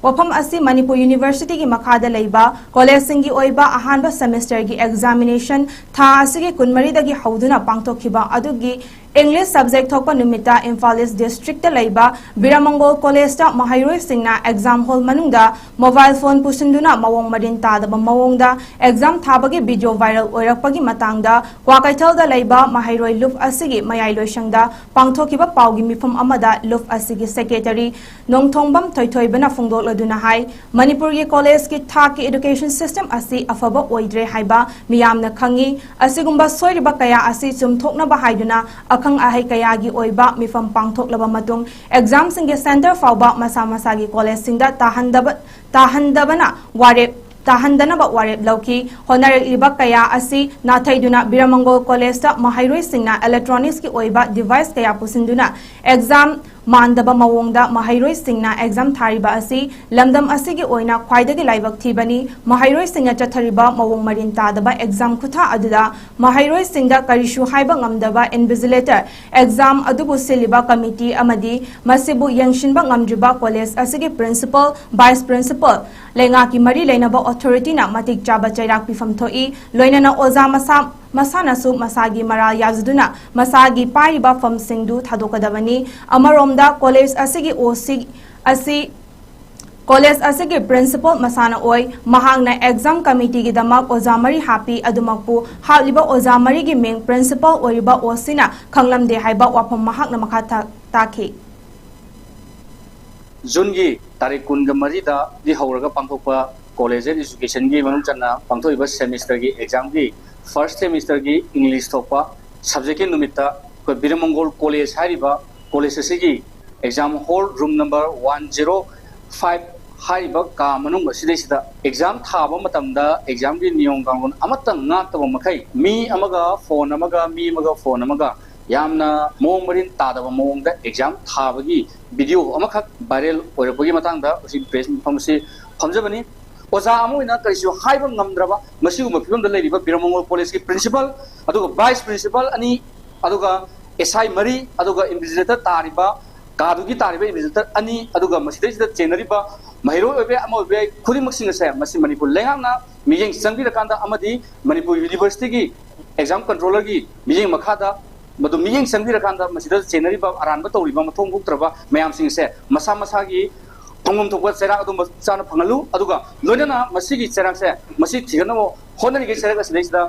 ꯋꯥꯐꯝ ꯑꯁꯤ ꯃꯅꯤꯄꯨꯔ ꯌꯨꯅꯤꯚꯔꯁꯤꯇꯤꯒꯤ ꯃꯈꯥꯗ ꯂꯩꯕ ꯀꯣꯂꯦꯖꯁꯤꯡꯒꯤ ꯑꯣꯏꯕ ꯑꯍꯥꯟꯕ ꯁꯦꯃꯤꯁꯇꯔꯒꯤ ꯑꯦꯛꯖꯥꯃꯤꯅꯦꯁꯟ ꯊꯥ ꯑꯁꯤꯒꯤ ꯀꯨꯟꯃꯔꯤꯗꯒꯤ ꯍꯧꯗꯨꯅ ꯄꯥꯡꯊꯣꯛꯈꯤꯕ ꯑꯗꯨꯒꯤ ꯏꯪꯂꯤꯁ ꯁꯕꯖꯦꯛ ꯊꯣꯛꯄ ꯅꯨꯃꯤꯠꯇ ꯏꯝꯐꯥꯜ ꯏꯁ ꯗꯤꯁꯇ꯭ꯔꯤꯛꯇ ꯂꯩꯕ ꯕꯤꯔꯃꯪꯒꯣꯜ ꯀꯣꯂꯦꯖꯇ ꯃꯍꯩꯔꯣꯏꯁꯤꯡꯅ ꯑꯦꯛꯖꯥꯝ ꯍꯣꯜ ꯃꯅꯨꯡꯗ ꯃꯣꯕꯥꯏꯜ ꯐꯣꯟ ꯄꯨꯁꯤꯟꯗꯨꯅ ꯃꯑꯣꯡ ꯃꯔꯤꯟ ꯇꯥꯗꯕ ꯃꯑꯣꯡꯗ ꯑꯦꯛꯖꯥꯝ ꯊꯥꯕꯒꯤ ꯚꯤꯗꯤꯑꯣ ꯚꯥꯏꯔꯦꯜ ꯑꯣꯏꯔꯛꯄꯒꯤ ꯃꯇꯥꯡꯗ ꯀ꯭ꯋꯥꯀꯩꯊꯦꯜꯗ ꯂꯩꯕ ꯃꯍꯩꯔꯣꯏ ꯂꯨꯞ ꯑꯁꯤꯒꯤ ꯃꯌꯥꯏ ꯂꯣꯏꯁꯪꯗ ꯄꯥꯡꯊꯣꯛꯈꯤꯕ ꯄꯥꯎꯒꯤ ꯃꯤꯐꯝ ꯑꯃꯗ ꯂꯨꯞ ꯑꯁꯤꯒꯤ ꯁꯦꯀ꯭ꯔꯦꯇꯔꯤ ꯅꯣꯡꯊꯣꯡꯕꯝ ꯊꯣꯏꯊꯣꯏꯕꯅ ꯐꯣꯡꯗꯣꯛꯂꯗꯨꯅ ꯍꯥꯏ, ꯃꯅꯤꯄꯨꯔꯒꯤ ꯀꯣꯂꯦꯖꯀꯤ ꯊꯥꯛꯀꯤ education system ꯑꯁꯤ ꯑꯐꯕ ꯑꯣꯏꯗ꯭ꯔꯦ ꯍꯥꯏꯕ ꯃꯤꯌꯥꯝꯅ ꯈꯪꯏ꯫ ꯑꯁꯤꯒꯨꯝꯕ ꯁꯣꯏꯔꯤꯕ ꯀꯌꯥ ꯑꯁꯤ ꯆꯨꯝꯊꯣꯛꯅꯕ ꯍꯥꯏꯗꯨꯅ ꯑꯈꯪ ꯑꯍꯩ ꯀꯌꯥꯒꯤ ꯑꯣꯏꯕ ꯃꯤꯐꯝ ꯄꯥꯡꯊꯣꯛꯂꯕ ꯃꯇꯨꯡ ꯑꯦꯛꯖꯥꯝꯁꯤꯡꯒꯤ ꯁꯦꯟꯇꯔ ꯐꯥꯎꯕ ꯃꯁꯥ ꯃꯁꯥꯒꯤ ꯀꯣꯂꯦꯖꯁꯤꯡꯗ ꯇꯥꯍꯟꯗꯕ, ꯇꯥꯍꯟꯗꯕꯅ ꯋꯥꯔꯦꯞ, ꯇꯥꯍꯟꯗꯅꯕ ꯋꯥꯔꯦꯞ ꯂꯧꯈꯤ꯫ ꯍꯣꯠꯅꯔꯛꯂꯤꯕ ꯀꯌꯥ ꯑꯁꯤ ꯅꯥꯊꯩꯗꯨꯅ ꯕꯤꯔꯃꯪꯒꯣꯜ ꯀꯣꯂꯦꯖꯇ ꯃꯍꯩꯔꯣꯏꯁꯤꯡꯅ electronicsꯀꯤ ꯑꯣꯏꯕ device ꯀꯌꯥ ꯄꯨꯁꯤꯟꯗꯨꯅ ꯑꯦꯛꯖꯥꯝ ꯃꯥꯟꯗꯕ ꯃꯑꯣꯡꯗ ꯃꯍꯩꯔꯣꯏꯁꯤꯡꯅ ꯑꯦꯛꯖꯥꯝ ꯊꯥꯔꯤꯕ ꯑꯁꯤ ꯂꯝꯗꯝ ꯑꯁꯤꯒꯤ ꯑꯣꯏꯅ ꯈ꯭ꯋꯥꯏꯗꯒꯤ ꯂꯥꯏꯕꯛ ꯊꯤꯕꯅꯤ꯫ ꯃꯍꯩꯔꯣꯏꯁꯤꯡꯅ ꯆꯠꯊꯔꯤꯕ ꯃꯑꯣꯡ ꯃꯔꯤꯟ ꯇꯥꯗꯕ ꯑꯦꯛꯖꯥꯝ ꯈꯨꯊꯥ ꯑꯗꯨꯗ ꯃꯍꯩꯔꯣꯏꯁꯤꯡꯗ ꯀꯔꯤꯁꯨ ꯍꯥꯏꯕ ꯉꯝꯗꯕ ꯏꯟꯚꯤꯖꯤꯂꯦꯇꯔ, ꯑꯦꯛꯖꯥꯝ ꯑꯗꯨꯕꯨ ꯁꯤꯜꯂꯤꯕ ꯀꯃꯤꯇꯤ ꯑꯃꯗꯤ ꯃꯁꯤꯕꯨ ꯌꯦꯡꯁꯤꯟꯕ ꯉꯝꯗ꯭ꯔꯤꯕ ꯀꯣꯂꯦꯖ ꯑꯁꯤꯒꯤ ꯄ꯭ꯔꯤꯟꯁꯤꯄꯜ, ꯚꯥꯏꯁ ꯄ꯭ꯔꯤꯟꯁꯤꯄꯜ, ꯂꯩꯉꯥꯛꯀꯤ ꯃꯔꯤ ꯂꯩꯅꯕ ꯑꯣꯊꯣꯔꯤꯇꯤꯅ ꯃꯇꯤꯛ ꯆꯥꯕ ꯆꯩꯔꯥꯛ ꯄꯤꯐꯝ ꯊꯣꯛꯏ꯫ ꯂꯣꯏꯅꯅ ꯑꯣꯖꯥ ꯃꯁꯥ ꯃꯁꯥꯅꯁꯨ ꯃꯁꯥꯒꯤ ꯃꯔꯥꯜ ꯌꯥꯖꯗꯨꯅ ꯃꯁꯥꯒꯤ ꯄꯥꯏꯔꯤꯕ ꯐꯝꯁꯤꯡꯗꯨ ꯊꯥꯗꯣꯛꯀꯗꯕꯅꯤ꯫ ꯑꯃꯔꯣꯝꯗ ꯀꯣꯂꯦꯖ ꯑꯁꯤꯒꯤ ꯑꯣ ꯁꯤ ꯑꯁꯤ ꯀꯣꯂꯦꯖ ꯑꯁꯤꯒꯤ ꯄ꯭ꯔꯤꯟꯁꯤꯄꯜ ꯃꯁꯥꯅ ꯑꯣꯏ꯫ ꯃꯍꯥꯛꯅ ꯑꯦꯛꯖꯥꯝ ꯀꯃꯤꯇꯤꯒꯤꯗꯃꯛ ꯑꯣꯖꯥ ꯃꯔꯤ ꯍꯥꯞꯄꯤ꯫ ꯑꯗꯨꯃꯛꯄꯨ ꯍꯥꯞꯂꯤꯕ ꯑꯣꯖꯥ ꯃꯔꯤꯒꯤ ꯃꯤꯡ ꯄ꯭ꯔꯤꯟꯁꯤꯄꯜ ꯑꯣꯏꯔꯤꯕ ꯑꯣ ꯁꯤꯅ ꯈꯪꯂꯝꯗꯦ ꯍꯥꯏꯕ ꯋꯥꯐꯝ ꯃꯍꯥꯛꯅ ꯃꯈꯥ ꯊꯥ-, ꯇꯥꯈꯤ꯫ ꯖꯨꯟꯒꯤ ꯇꯥꯔꯤꯛ ꯀꯨꯟꯒ ꯃꯔꯤꯗꯒꯤ ꯍꯧꯔꯒ ꯄꯥꯡꯊꯣꯛꯄ ꯀꯣꯂꯦꯖ ꯑꯦꯟ ꯏꯟꯁꯇꯤꯇ꯭ꯌꯨꯁꯟꯒꯤ ꯃꯅꯨꯡ ꯆꯟꯅ ꯄꯥꯡꯊꯣꯛꯏꯕ ꯁꯦꯃꯤꯁꯇꯔꯒꯤ ꯑꯦꯛꯖꯥꯝꯒꯤ ꯐꯥꯔꯁ ꯁꯦꯃꯤꯁꯇꯔꯒꯤ ꯏꯪꯂꯤꯁ ꯊꯣꯛꯄ ꯁꯕꯖꯦꯛꯀꯤ ꯅꯨꯃꯤꯠꯇ ꯑꯩꯈꯣꯏ ꯕꯤꯔꯃꯪꯒꯣꯜ ꯀꯣꯂꯦꯖ ꯍꯥꯏꯔꯤꯕ ꯀꯣꯂꯦꯖ ꯑꯁꯤꯒꯤ exam hall room number one zero five ꯍꯥꯏꯔꯤꯕ ꯀꯥ ꯃꯅꯨꯡ ꯑꯁꯤꯗꯩꯁꯤꯗ ꯑꯦꯛꯖꯥꯝ ꯊꯥꯕ ꯃꯇꯝꯗ ꯑꯦꯛꯖꯥꯝꯒꯤ ꯅꯤꯌꯣꯝ ꯀꯥꯡꯂꯣꯟ ꯑꯃꯠꯇ ꯉꯥꯛꯇꯕ ꯃꯈꯩ ꯃꯤ ꯑꯃꯒ ꯐꯣꯟ ꯑꯃꯒ, ꯃꯤ ꯑꯃꯒ ꯐꯣꯟ ꯑꯃꯒ ꯌꯥꯝꯅ ꯃꯑꯣꯡ ꯃꯔꯤꯟ ꯇꯥꯗꯕ ꯃꯑꯣꯡꯗ ꯑꯦꯛꯖꯥꯝ ꯊꯥꯕꯒꯤ ꯚꯤꯗꯤꯑꯣ ꯑꯃꯈꯛ ꯚꯥꯏꯔꯦꯜ ꯑꯣꯏꯔꯛꯄꯒꯤ ꯃꯇꯥꯡꯗ ꯍꯧꯖꯤꯛ ꯄ꯭ꯔꯦꯁ ꯃꯤꯐꯝ ꯑꯁꯤ ꯐꯝꯖꯕꯅꯤ꯫ ꯑꯣꯖꯥ ꯑꯃ ꯑꯣꯏꯅ ꯀꯔꯤꯁꯨ ꯍꯥꯏꯕ ꯉꯝꯗ꯭ꯔꯕ ꯃꯁꯤꯒꯨꯝꯕ ꯐꯤꯕꯝꯗ ꯂꯩꯔꯤꯕ ꯕꯤꯔꯃꯪꯒꯣꯜ ꯀꯣꯂꯦꯖꯀꯤ ꯄ꯭ꯔꯤꯟꯁꯤꯄꯜ, ꯑꯗꯨꯒ ꯚꯥꯏꯁ ꯄ꯭ꯔꯤꯟꯁꯤꯄꯜ ꯑꯅꯤ, ꯑꯗꯨꯒ ꯑꯦꯁ ꯑꯥꯏ ꯃꯔꯤ, ꯑꯗꯨꯒ ꯏꯟꯚꯤꯖꯤꯂꯦꯇꯔ ꯇꯥꯔꯤꯕ ꯀꯥꯗꯨꯒꯤ ꯇꯥꯔꯤꯕ ꯏꯟꯚꯤꯖꯤꯂꯦꯇꯔ ꯑꯅꯤ, ꯑꯗꯨꯒ ꯃꯁꯤꯗꯩꯁꯤꯗ ꯆꯦꯟꯅꯔꯤꯕ ꯃꯍꯩꯔꯣꯏ ꯑꯣꯏꯕ ꯌꯥꯏ, ꯑꯃ ꯑꯣꯏꯕ ꯌꯥꯏ, ꯈꯨꯗꯤꯡꯃꯛꯁꯤꯡ ꯑꯁꯦ ꯃꯁꯤ ꯃꯅꯤꯄꯨꯔ ꯂꯩꯉꯥꯛꯅ ꯃꯤꯠꯌꯦꯡ ꯆꯪꯕꯤꯔꯀꯥꯟꯗ ꯑꯃꯗꯤ ꯃꯅꯤꯄꯨꯔ ꯌꯨꯅꯤꯚꯔꯁꯤꯇꯤꯒꯤ ꯑꯦꯛꯖꯥꯝ ꯀꯟꯇ꯭ꯔꯣꯂꯔꯒꯤ ꯃꯤꯠꯌꯦꯡ ꯃꯈꯥꯗ ꯃꯗꯨ ꯃꯤꯠꯌꯦꯡ ꯆꯪꯕꯤꯔꯀꯥꯟꯗ ꯃꯁꯤꯗ ꯆꯦꯟꯅꯔꯤꯕ ꯑꯔꯥꯟꯕ ꯇꯧꯔꯤꯕ ꯃꯊꯣꯡ ꯍꯨꯛꯇ꯭ꯔꯕ ꯃꯌꯥꯝꯁꯤꯡ ꯑꯁꯦ ꯃꯁꯥ ꯃꯁꯥꯒꯤ ꯐꯪꯐꯝ ꯊꯣꯛꯄ ꯆꯩꯔꯥꯛ ꯑꯗꯨ ꯃꯆꯥꯅ ꯐꯪꯍꯜꯂꯨ꯫ ꯑꯗꯨꯒ ꯂꯣꯏꯅꯅ ꯃꯁꯤꯒꯤ ꯆꯩꯔꯥꯛꯁꯦ ꯃꯁꯤ ꯊꯤꯒꯠꯅꯕ ꯍꯣꯠꯅꯔꯤꯉꯩ ꯆꯩꯔꯥꯛ ꯑꯁꯤꯗꯩꯁꯤꯗ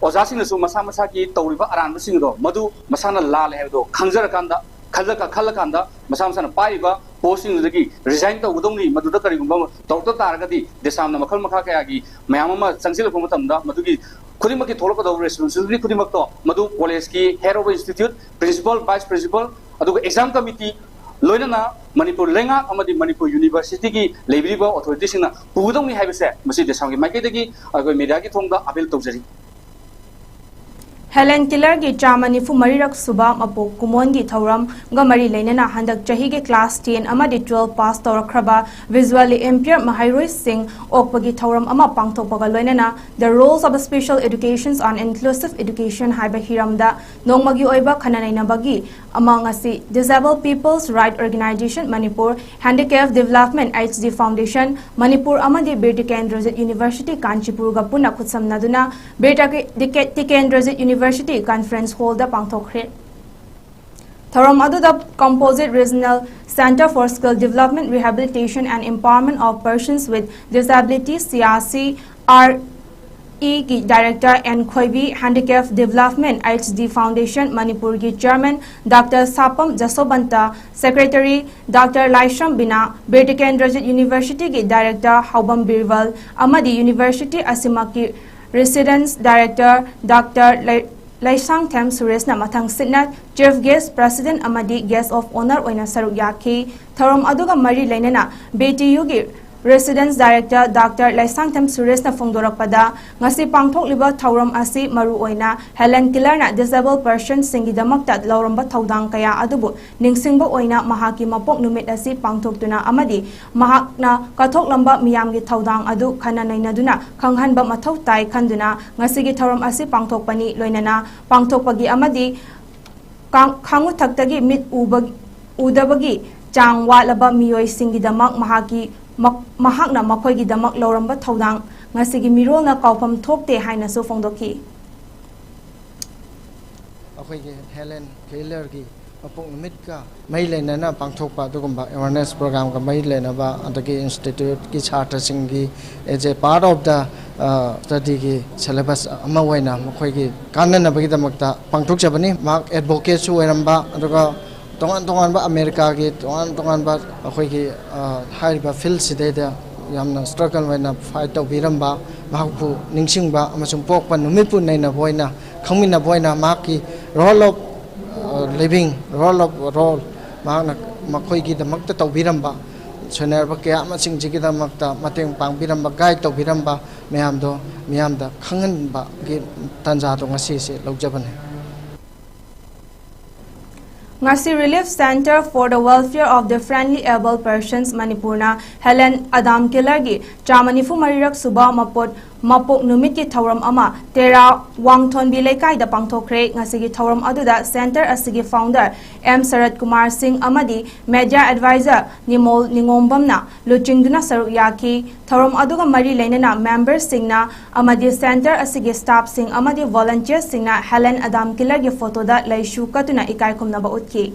ꯑꯣꯖꯥꯁꯤꯡꯅꯁꯨ ꯃꯁꯥ ꯃꯁꯥꯒꯤ ꯇꯧꯔꯤꯕ ꯑꯔꯥꯟꯕꯁꯤꯡ ꯑꯗꯣ ꯃꯗꯨ ꯃꯁꯥꯅ ꯂꯥꯜꯂꯦ ꯍꯥꯏꯕꯗꯣ ꯈꯪꯖꯔꯀꯥꯟꯗ, ꯈꯜꯂ-, ꯈꯜꯂꯀꯥꯟꯗ ꯃꯁꯥ ꯃꯁꯥꯅ ꯄꯥꯏꯔꯤꯕ ꯄꯣꯁꯁꯤꯡꯗꯨꯗꯒꯤ ꯔꯤꯖꯥꯏꯟ ꯇꯧꯒꯗꯧꯅꯤ꯫ ꯃꯗꯨꯗ ꯀꯔꯤꯒꯨꯝꯕ ꯇꯧꯔꯛꯇ ꯇꯥꯔꯒꯗꯤ ꯗꯦꯁꯥꯝꯅ ꯃꯈꯜ ꯃꯈꯥ ꯀꯌꯥꯒꯤ ꯃꯌꯥꯝ ꯑꯃ ꯆꯪꯁꯤꯜꯂꯛꯄ ꯃꯇꯝꯗ ꯃꯗꯨꯒꯤ ꯈꯨꯗꯤꯡꯃꯛꯀꯤ ꯊꯣꯛꯂꯛꯀꯗꯧꯕ ꯔꯦꯁꯄꯣꯟꯁꯤꯕꯤꯂꯤꯇꯤ ꯈꯨꯗꯤꯡꯃꯛꯇꯣ ꯃꯗꯨ ꯀꯣꯂꯦꯖꯀꯤ head of institute, principal, vice principal, ꯑꯗꯨꯒ ꯑꯦꯛꯖꯥꯝ ꯀꯃꯤꯇꯤ, ꯂꯣꯏꯅꯅ ꯃꯅꯤꯄꯨꯔ ꯂꯩꯉꯥꯛ ꯑꯃꯗꯤ ꯃꯅꯤꯄꯨꯔ ꯌꯨꯅꯤꯚꯔꯁꯤꯇꯤꯒꯤ ꯂꯩꯕꯤꯔꯤꯕ ꯑꯣꯊꯣꯔꯤꯇꯤꯁꯤꯡꯅ ꯄꯨꯒꯗꯧꯅꯤ ꯍꯥꯏꯕꯁꯦ ꯃꯁꯤ ꯗꯦꯁꯥꯝꯒꯤ ꯃꯥꯏꯀꯩꯗꯒꯤ ꯑꯩꯈꯣꯏ ꯃꯦꯗꯤꯌꯥꯒꯤ ꯊꯣꯡꯗ ꯑꯄꯤꯜ ꯇꯧꯖꯔꯤ꯫ Helen Kellerꯒꯤ ꯆꯥꯃ ꯅꯤꯐꯨ ꯃꯔꯤꯔꯛ ꯁꯨꯕ ꯃꯄꯣꯛ ꯀꯨꯝꯑꯣꯟꯒꯤ ꯊꯧꯔꯝꯒ ꯃꯔꯤ ꯂꯩꯅꯅ ꯍꯟꯗꯛ ꯆꯍꯤꯒꯤ class ten ꯑꯃꯗꯤ twelve pass ꯇꯧꯔꯛꯈ꯭ꯔꯕ visually impaired ꯃꯍꯩꯔꯣꯏꯁꯤꯡ ꯑꯣꯛꯄꯒꯤ ꯊꯧꯔꯝ ꯑꯃ ꯄꯥꯡꯊꯣꯛꯄꯒ ꯂꯣꯏꯅꯅ The Roles of Special Education on Inclusive Education ꯍꯥꯏꯕ ꯍꯤꯔꯝꯗ ꯅꯣꯡꯃꯒꯤ ꯑꯣꯏꯕ ꯈꯟꯅ ꯅꯩꯅꯕꯒꯤ ꯑꯃ ꯉꯁꯤ Disabled People's Right Organization Manipur, Handicap Development H D Foundation Manipur ꯑꯃꯗꯤ ꯕꯤꯔ ꯇꯤꯀꯦꯟꯗ꯭ꯔꯖꯤꯠ University ꯀꯥꯟꯆꯤꯄꯨꯔꯒ ꯄꯨꯟꯅ ꯈꯨꯠꯁꯝꯅꯗꯨꯅ ꯕꯤꯔ ꯇꯤꯀꯦ-, ꯇꯤꯀꯦꯟꯗ꯭ꯔꯖꯤꯠ University Conference Hallꯗ ꯄꯥꯡꯊꯣꯛꯈ꯭ꯔꯦ꯫ ꯊꯧꯔꯝ ꯑꯗꯨꯗ Composite Regional Centre for Skill Development, Rehabilitation and Empowerment of Persons with Disability, C R C R E ꯒꯤ Director N ꯈꯣꯏꯕꯤ, Handicap Development H D Foundation ꯃꯅꯤꯄꯨꯔꯒꯤ Chairman Doctor ꯁꯥꯄꯝ ꯖꯁꯣꯕꯟꯇ, Secretary Doctor ꯂꯥꯏꯁ꯭ꯔꯝ ꯕꯤꯅꯥ, Bir Tikendrajit Universityꯒꯤ Director ꯍꯥꯎꯕꯝ ꯕꯤꯔꯕꯜ ꯑꯃꯗꯤ University ꯑꯁꯤꯃꯛꯀꯤ Residence Director Doctor ꯂꯩ-, Leishangthem ꯁꯨꯔꯦꯁꯅ ꯃꯊꯪꯁꯤꯠꯅ Chief Guest, President ꯑꯃꯗꯤ Guest of Honour ꯑꯣꯏꯅ ꯁꯔꯨꯛ ꯌꯥꯈꯤ꯫ ꯊꯧꯔꯝ ꯑꯗꯨꯒ ꯃꯔꯤ ꯂꯩꯅꯅ B T Uꯒꯤ Residence Director Doctor Leishangthem ꯁꯨꯔꯦꯁꯅ ꯐꯣꯡꯗꯣꯔꯛꯄꯗ, ꯉꯁꯤ ꯄꯥꯡꯊꯣꯛꯂꯤꯕ ꯊꯧꯔꯝ ꯑꯁꯤ ꯃꯔꯨꯑꯣꯏꯅ Helen Kellerꯅ disabled personꯁꯤꯡꯒꯤꯗꯃꯛꯇ ꯂꯧꯔꯝꯕ ꯊꯧꯗꯥꯡ ꯀꯌꯥ ꯑꯗꯨꯕꯨ ꯅꯤꯡꯁꯤꯡꯕ ꯑꯣꯏꯅ ꯃꯍꯥꯛꯀꯤ ꯃꯄꯣꯛ ꯅꯨꯃꯤꯠ ꯑꯁꯤ ꯄꯥꯡꯊꯣꯛꯇꯨꯅ ꯑꯃꯗꯤ ꯃꯍꯥꯛꯅ ꯀꯠꯊꯣꯛꯂꯝꯕ ꯃꯤꯌꯥꯝꯒꯤ ꯊꯧꯗꯥꯡ ꯑꯗꯨ ꯈꯟꯅ ꯅꯩꯅꯗꯨꯅ ꯈꯪꯍꯟꯕ ꯃꯊꯧ ꯇꯥꯏ ꯈꯟꯗꯨꯅ ꯉꯁꯤꯒꯤ ꯊꯧꯔꯝ ꯑꯁꯤ ꯄꯥꯡꯊꯣꯛꯄꯅꯤ꯫ ꯂꯣꯏꯅꯅ ꯄꯥꯡꯊꯣꯛꯄꯒꯤ ꯑꯃꯗꯤ ꯀꯥꯡ-, ꯈꯥꯡꯉꯨꯊꯛꯇꯒꯤ ꯃꯤꯠ ꯎꯕ-, ꯎꯗꯕꯒꯤ ꯆꯥꯡ ꯋꯥꯠꯂꯕ ꯃꯤꯑꯣꯏꯁꯤꯡꯒꯤꯗꯃꯛ ꯃꯍꯥꯛꯀꯤ, ꯃ-, ꯃꯍꯥꯛꯅ ꯃꯈꯣꯏꯒꯤꯗꯃꯛ ꯂꯧꯔꯝꯕ ꯊꯧꯗꯥꯡ ꯉꯁꯤꯒꯤ ꯃꯤꯔꯣꯜꯅ ꯀꯥꯎꯐꯝ ꯊꯣꯛꯇꯦ ꯍꯥꯏꯅꯁꯨ ꯐꯣꯡꯗꯣꯛꯈꯤ꯫ ꯑꯩꯈꯣꯏꯒꯤ ꯍꯦꯂꯦꯟ ꯀꯦꯂꯔꯒꯤ ꯃꯄꯣꯛ ꯅꯨꯃꯤꯠꯀ ꯃꯔꯤ ꯂꯩꯅꯅ ꯄꯥꯡꯊꯣꯛꯄ ꯑꯗꯨꯒꯨꯝꯕ awareness programꯒ ꯃꯔꯤ ꯂꯩꯅꯕ, ꯑꯗꯒꯤ instituteꯀꯤ ꯁꯥꯇ꯭ꯔꯁꯤꯡꯒꯤ as a part of the, ꯑ, studyꯒꯤ syllabus ꯑꯃ ꯑꯣꯏꯅ ꯃꯈꯣꯏꯒꯤ ꯀꯥꯟꯅꯅꯕꯒꯤꯗꯃꯛꯇ ꯄꯥꯡꯊꯣꯛꯆꯕꯅꯤ꯫ ꯃꯍꯥꯛ advocateꯁꯨ ꯑꯣꯏꯔꯝꯕ, ꯑꯗꯨꯒ ꯇꯣꯉꯥꯟ ꯇꯣꯉꯥꯟꯕ ꯑꯃꯦꯔꯤꯀꯥꯒꯤ ꯇꯣꯉꯥꯟ ꯇꯣꯉꯥꯟꯕ ꯑꯩꯈꯣꯏꯒꯤ, ꯑ, ꯍꯥꯏꯔꯤꯕ fieldꯁꯤꯗꯩꯗ ꯌꯥꯝꯅ struggle ꯑꯣꯏꯅ fight ꯇꯧꯕꯤꯔꯝꯕ, ꯃꯍꯥꯛꯄꯨ ꯅꯤꯡꯁꯤꯡꯕ ꯑꯃꯁꯨꯡ ꯄꯣꯛꯄ ꯅꯨꯃꯤꯠꯄꯨ ꯅꯩꯅꯕ ꯑꯣꯏꯅ, ꯈꯪꯃꯤꯟꯅꯕ ꯑꯣꯏꯅ ꯃꯍꯥꯛꯀꯤ role of, ꯑ, living, role of role, ꯃꯍꯥꯛꯅ ꯃꯈꯣꯏꯒꯤꯗꯃꯛꯇ ꯇꯧꯕꯤꯔꯝꯕ ꯁꯣꯏꯅꯥꯏꯔꯕ ꯀꯌꯥ ꯑꯃꯁꯤꯡꯁꯤꯒꯤꯗꯃꯛꯇ ꯃꯇꯦꯡ ꯄꯥꯡꯕꯤꯔꯝꯕ, ꯒꯥꯏꯗ ꯇꯧꯕꯤꯔꯝꯕ ꯃꯌꯥꯝꯗꯣ ꯃꯤꯌꯥꯝꯗ ꯈꯪꯍꯟꯕꯒꯤ ꯇꯥꯟꯖꯥꯗꯣ ꯉꯁꯤꯁꯦ ꯂꯧꯖꯕꯅꯦ꯫ ꯉꯁꯤ Relief Centre for the Welfare of Differently Abled Persons ꯃꯅꯤꯄꯨꯔꯅ ꯍꯦꯂꯦꯟ ꯑꯗꯥꯝ ꯀꯤꯂꯔꯒꯤ ꯆꯥꯃ ꯅꯤꯐꯨ ꯃꯔꯤꯔꯛ ꯁꯨꯕ ꯃꯄꯣꯠ ꯃꯄꯣꯛ ꯅꯨꯃꯤꯠꯀꯤ ꯊꯧꯔꯝ ꯑꯃ ꯇꯦꯔꯥ ꯋꯥꯡꯊꯣꯟꯕꯤ ꯂꯩꯀꯥꯏꯗ ꯄꯥꯡꯊꯣꯛꯈ꯭ꯔꯦ꯫ ꯉꯁꯤꯒꯤ ꯊꯧꯔꯝ ꯑꯗꯨꯗ ꯁꯦꯟꯇꯔ ꯑꯁꯤꯒꯤ ꯐꯥꯎꯟꯗꯔ ꯑꯦꯝ ꯁꯔꯠ ꯀꯨꯃꯥꯔ ꯁꯤꯡ ꯑꯃꯗꯤ ꯃꯦꯗꯤꯌꯥ ꯑꯦꯗꯚꯥꯏꯖꯔ ꯅꯤꯃꯣꯜ ꯅꯤꯉꯣꯝꯕꯝꯅ ꯂꯨꯆꯤꯡꯗꯨꯅ ꯁꯔꯨꯛ ꯌꯥꯈꯤ꯫ ꯊꯧꯔꯝ ꯑꯗꯨꯒ ꯃꯔꯤ ꯂꯩꯅꯅ ꯃꯦꯝꯕꯔꯁꯤꯡꯅ ꯑꯃꯗꯤ ꯁꯦꯟꯇꯔ ꯑꯁꯤꯒꯤ ꯁ꯭ꯇꯥꯐꯁꯤꯡ ꯑꯃꯗꯤ ꯚꯣꯂꯟꯇꯤꯌꯔꯁꯤꯡꯅ ꯍꯦꯂꯦꯟ ꯑꯗꯥꯝ ꯀꯤꯂꯔꯒꯤ ꯐꯣꯇꯣꯗ ꯂꯩꯁꯨ ꯀꯠꯇꯨꯅ ꯏꯀꯥꯏ ꯈꯨꯝꯅꯕ ꯎꯠꯈꯤ꯫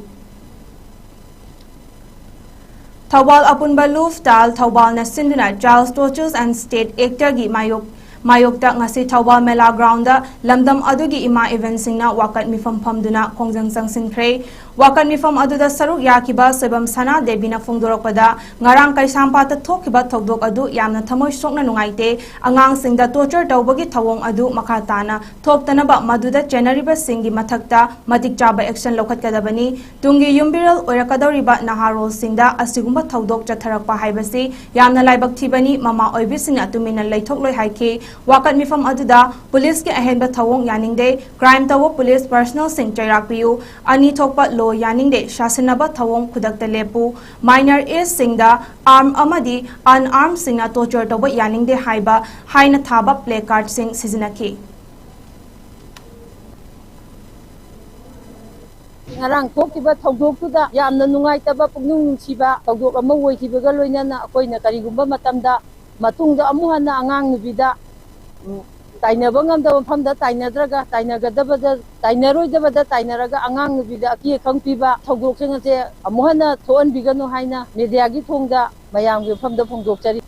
ꯊꯧꯕꯥꯜ ꯑꯄꯨꯟꯕ ꯂꯨꯐ ꯇꯥꯜ ꯊꯧꯕꯥꯜꯅ ꯁꯤꯟꯗꯨꯅ Child Tortures and State Actꯒꯤ ꯃꯥꯌꯣꯛ ꯃꯥꯌꯣꯛꯇ ꯉꯁꯤ ꯊꯧꯕꯥꯜ ꯃꯦꯂꯥ ꯒ꯭ꯔꯥꯎꯟꯗ ꯂꯝꯗꯝ ꯑꯗꯨꯒꯤ ꯏꯃꯥ ꯏꯕꯦꯟꯁꯤꯡꯅ ꯋꯥꯀꯠ ꯃꯤꯐꯝ ꯐꯝꯗꯨꯅ ꯈꯣꯡꯖꯪ ꯆꯪꯁꯤꯟꯈ꯭ꯔꯦ꯫ ꯋꯥꯀꯠ ꯃꯤꯐꯝ ꯑꯗꯨꯗ ꯁꯔꯨꯛ ꯌꯥꯈꯤꯕ ꯁꯣꯏꯕꯝ ꯁꯅꯥ ꯗꯦꯕꯤꯅ ꯐꯣꯡꯗꯣꯔꯛꯄꯗ, ꯉꯔꯥꯡ ꯀꯩꯁꯥꯝꯄꯥꯠꯇ ꯊꯣꯛꯈꯤꯕ ꯊꯧꯗꯣꯛ ꯑꯗꯨ ꯌꯥꯝꯅ ꯊꯃꯣꯏ ꯁꯣꯛꯅ ꯅꯨꯡꯉꯥꯏꯇꯦ꯫ ꯑꯉꯥꯡꯁꯤꯡꯗ ꯇꯣꯔꯆꯔ ꯇꯧꯕꯒꯤ ꯊꯧꯑꯣꯡ ꯑꯗꯨ ꯃꯈꯥ ꯇꯥꯅ ꯊꯣꯛꯇꯅꯕ ꯃꯗꯨꯗ ꯆꯦꯟꯅꯔꯤꯕꯁꯤꯡꯒꯤ ꯃꯊꯛꯇ ꯃꯇꯤꯛ ꯆꯥꯕ ꯑꯦꯛꯁꯟ ꯂꯧꯈꯠꯀꯗꯕꯅꯤ꯫ ꯇꯨꯡꯒꯤ ꯌꯨꯝꯕꯤꯔꯦꯜ ꯑꯣꯏꯔꯛꯀꯗꯧꯔꯤꯕ ꯅꯍꯥꯔꯣꯜꯁꯤꯡꯗ ꯑꯁꯤꯒꯨꯝꯕ ꯊꯧꯗꯣꯛ ꯆꯠꯊꯔꯛꯄ ꯍꯥꯏꯕꯁꯤ ꯌꯥꯝꯅ ꯂꯥꯏꯕꯛ ꯊꯤꯕꯅꯤ꯫ ꯃꯃꯥ ꯑꯣꯏꯕꯤꯁꯤꯡꯅ ꯇꯨꯃꯤꯟꯅ ꯂꯩꯊꯣꯛꯂꯣꯏ ꯍꯥꯏꯈꯤ꯫ ꯋꯥꯀꯠ ꯃꯤꯐꯝ ꯑꯗꯨꯗ ꯄꯨꯂꯤꯁꯀꯤ ꯑꯍꯦꯟꯕ ꯊꯧꯑꯣꯡ ꯌꯥꯅꯤꯡꯗꯦ, ꯀ꯭ꯔꯥꯏꯝ ꯇꯧꯕ ꯄꯨꯂꯤꯁ ꯄꯔꯁꯅꯦꯜꯁꯤꯡ ꯆꯩꯔꯥꯛ ꯄꯤꯌꯨ, ꯑꯅꯤ ꯊꯣꯛꯄ ꯂꯣ ꯌꯥꯅꯤꯡꯗꯦ, ꯁꯥꯁꯤꯟꯅꯕ ꯊꯧꯑꯣꯡ ꯈꯨꯗꯛꯇ ꯂꯦꯞꯄꯨ, ꯃꯥꯏꯅꯔ ꯑꯦꯖꯁꯤꯡꯗ ꯑꯥꯔꯝ ꯑꯃꯗꯤ ꯑꯟꯑꯥꯔꯝꯁꯤꯡꯅ ꯇꯣꯔꯆꯔ ꯇꯧꯕ ꯌꯥꯅꯤꯡꯗꯦ ꯍꯥꯏꯕ ꯍꯥꯏꯅ ꯊꯥꯕ ꯄ꯭ꯂꯦ ꯀꯥꯔꯗꯁꯤꯡ ꯁꯤꯖꯤꯟꯅꯈꯤ꯫ ꯉꯔꯥꯡ ꯊꯣꯛꯈꯤꯕ ꯊꯧꯗꯣꯛꯇꯨꯗ ꯌꯥꯝꯅ ꯅꯨꯡꯉꯥꯏꯇꯕ, ꯄꯨꯛꯅꯤꯡ ꯅꯨꯡꯁꯤꯕ ꯊꯧꯗꯣꯛ ꯑꯃ ꯑꯣꯏꯈꯤꯕꯒ ꯂꯣꯏꯅꯅ ꯑꯩꯈꯣꯏꯅ ꯀꯔꯤꯒꯨꯝꯕ ꯃꯇꯝꯗ ꯃꯇꯨꯡꯗ ꯑꯃꯨꯛ ꯍꯟꯅ ꯑꯉꯥꯡ ꯅꯨꯕꯤꯗ, ꯎꯝ, ꯇꯥꯏꯅꯕ ꯉꯝꯗꯕ ꯃꯐꯝꯗ ꯇꯥꯏꯅꯗ꯭ꯔꯒ, ꯇꯥꯏꯅꯒꯗꯕꯗ, ꯇꯥꯏꯅꯔꯣꯏꯗꯕꯗ ꯇꯥꯏꯅꯔꯒ ꯑꯉꯥꯡ ꯅꯨꯕꯤꯗ ꯑꯀꯤ ꯑꯈꯪ ꯄꯤꯕ ꯊꯧꯗꯣꯛꯁꯤꯡ ꯑꯁꯦ ꯑꯃꯨꯛ ꯍꯟꯅ ꯊꯣꯛꯍꯟꯕꯤꯒꯅꯨ ꯍꯥꯏꯅ ꯃꯦꯗꯤꯌꯥꯒꯤ ꯊꯣꯡꯗ ꯃꯌꯥꯝꯒꯤ ꯃꯐꯝꯗ ꯐꯣꯡꯗꯣꯛꯆꯔꯤ꯫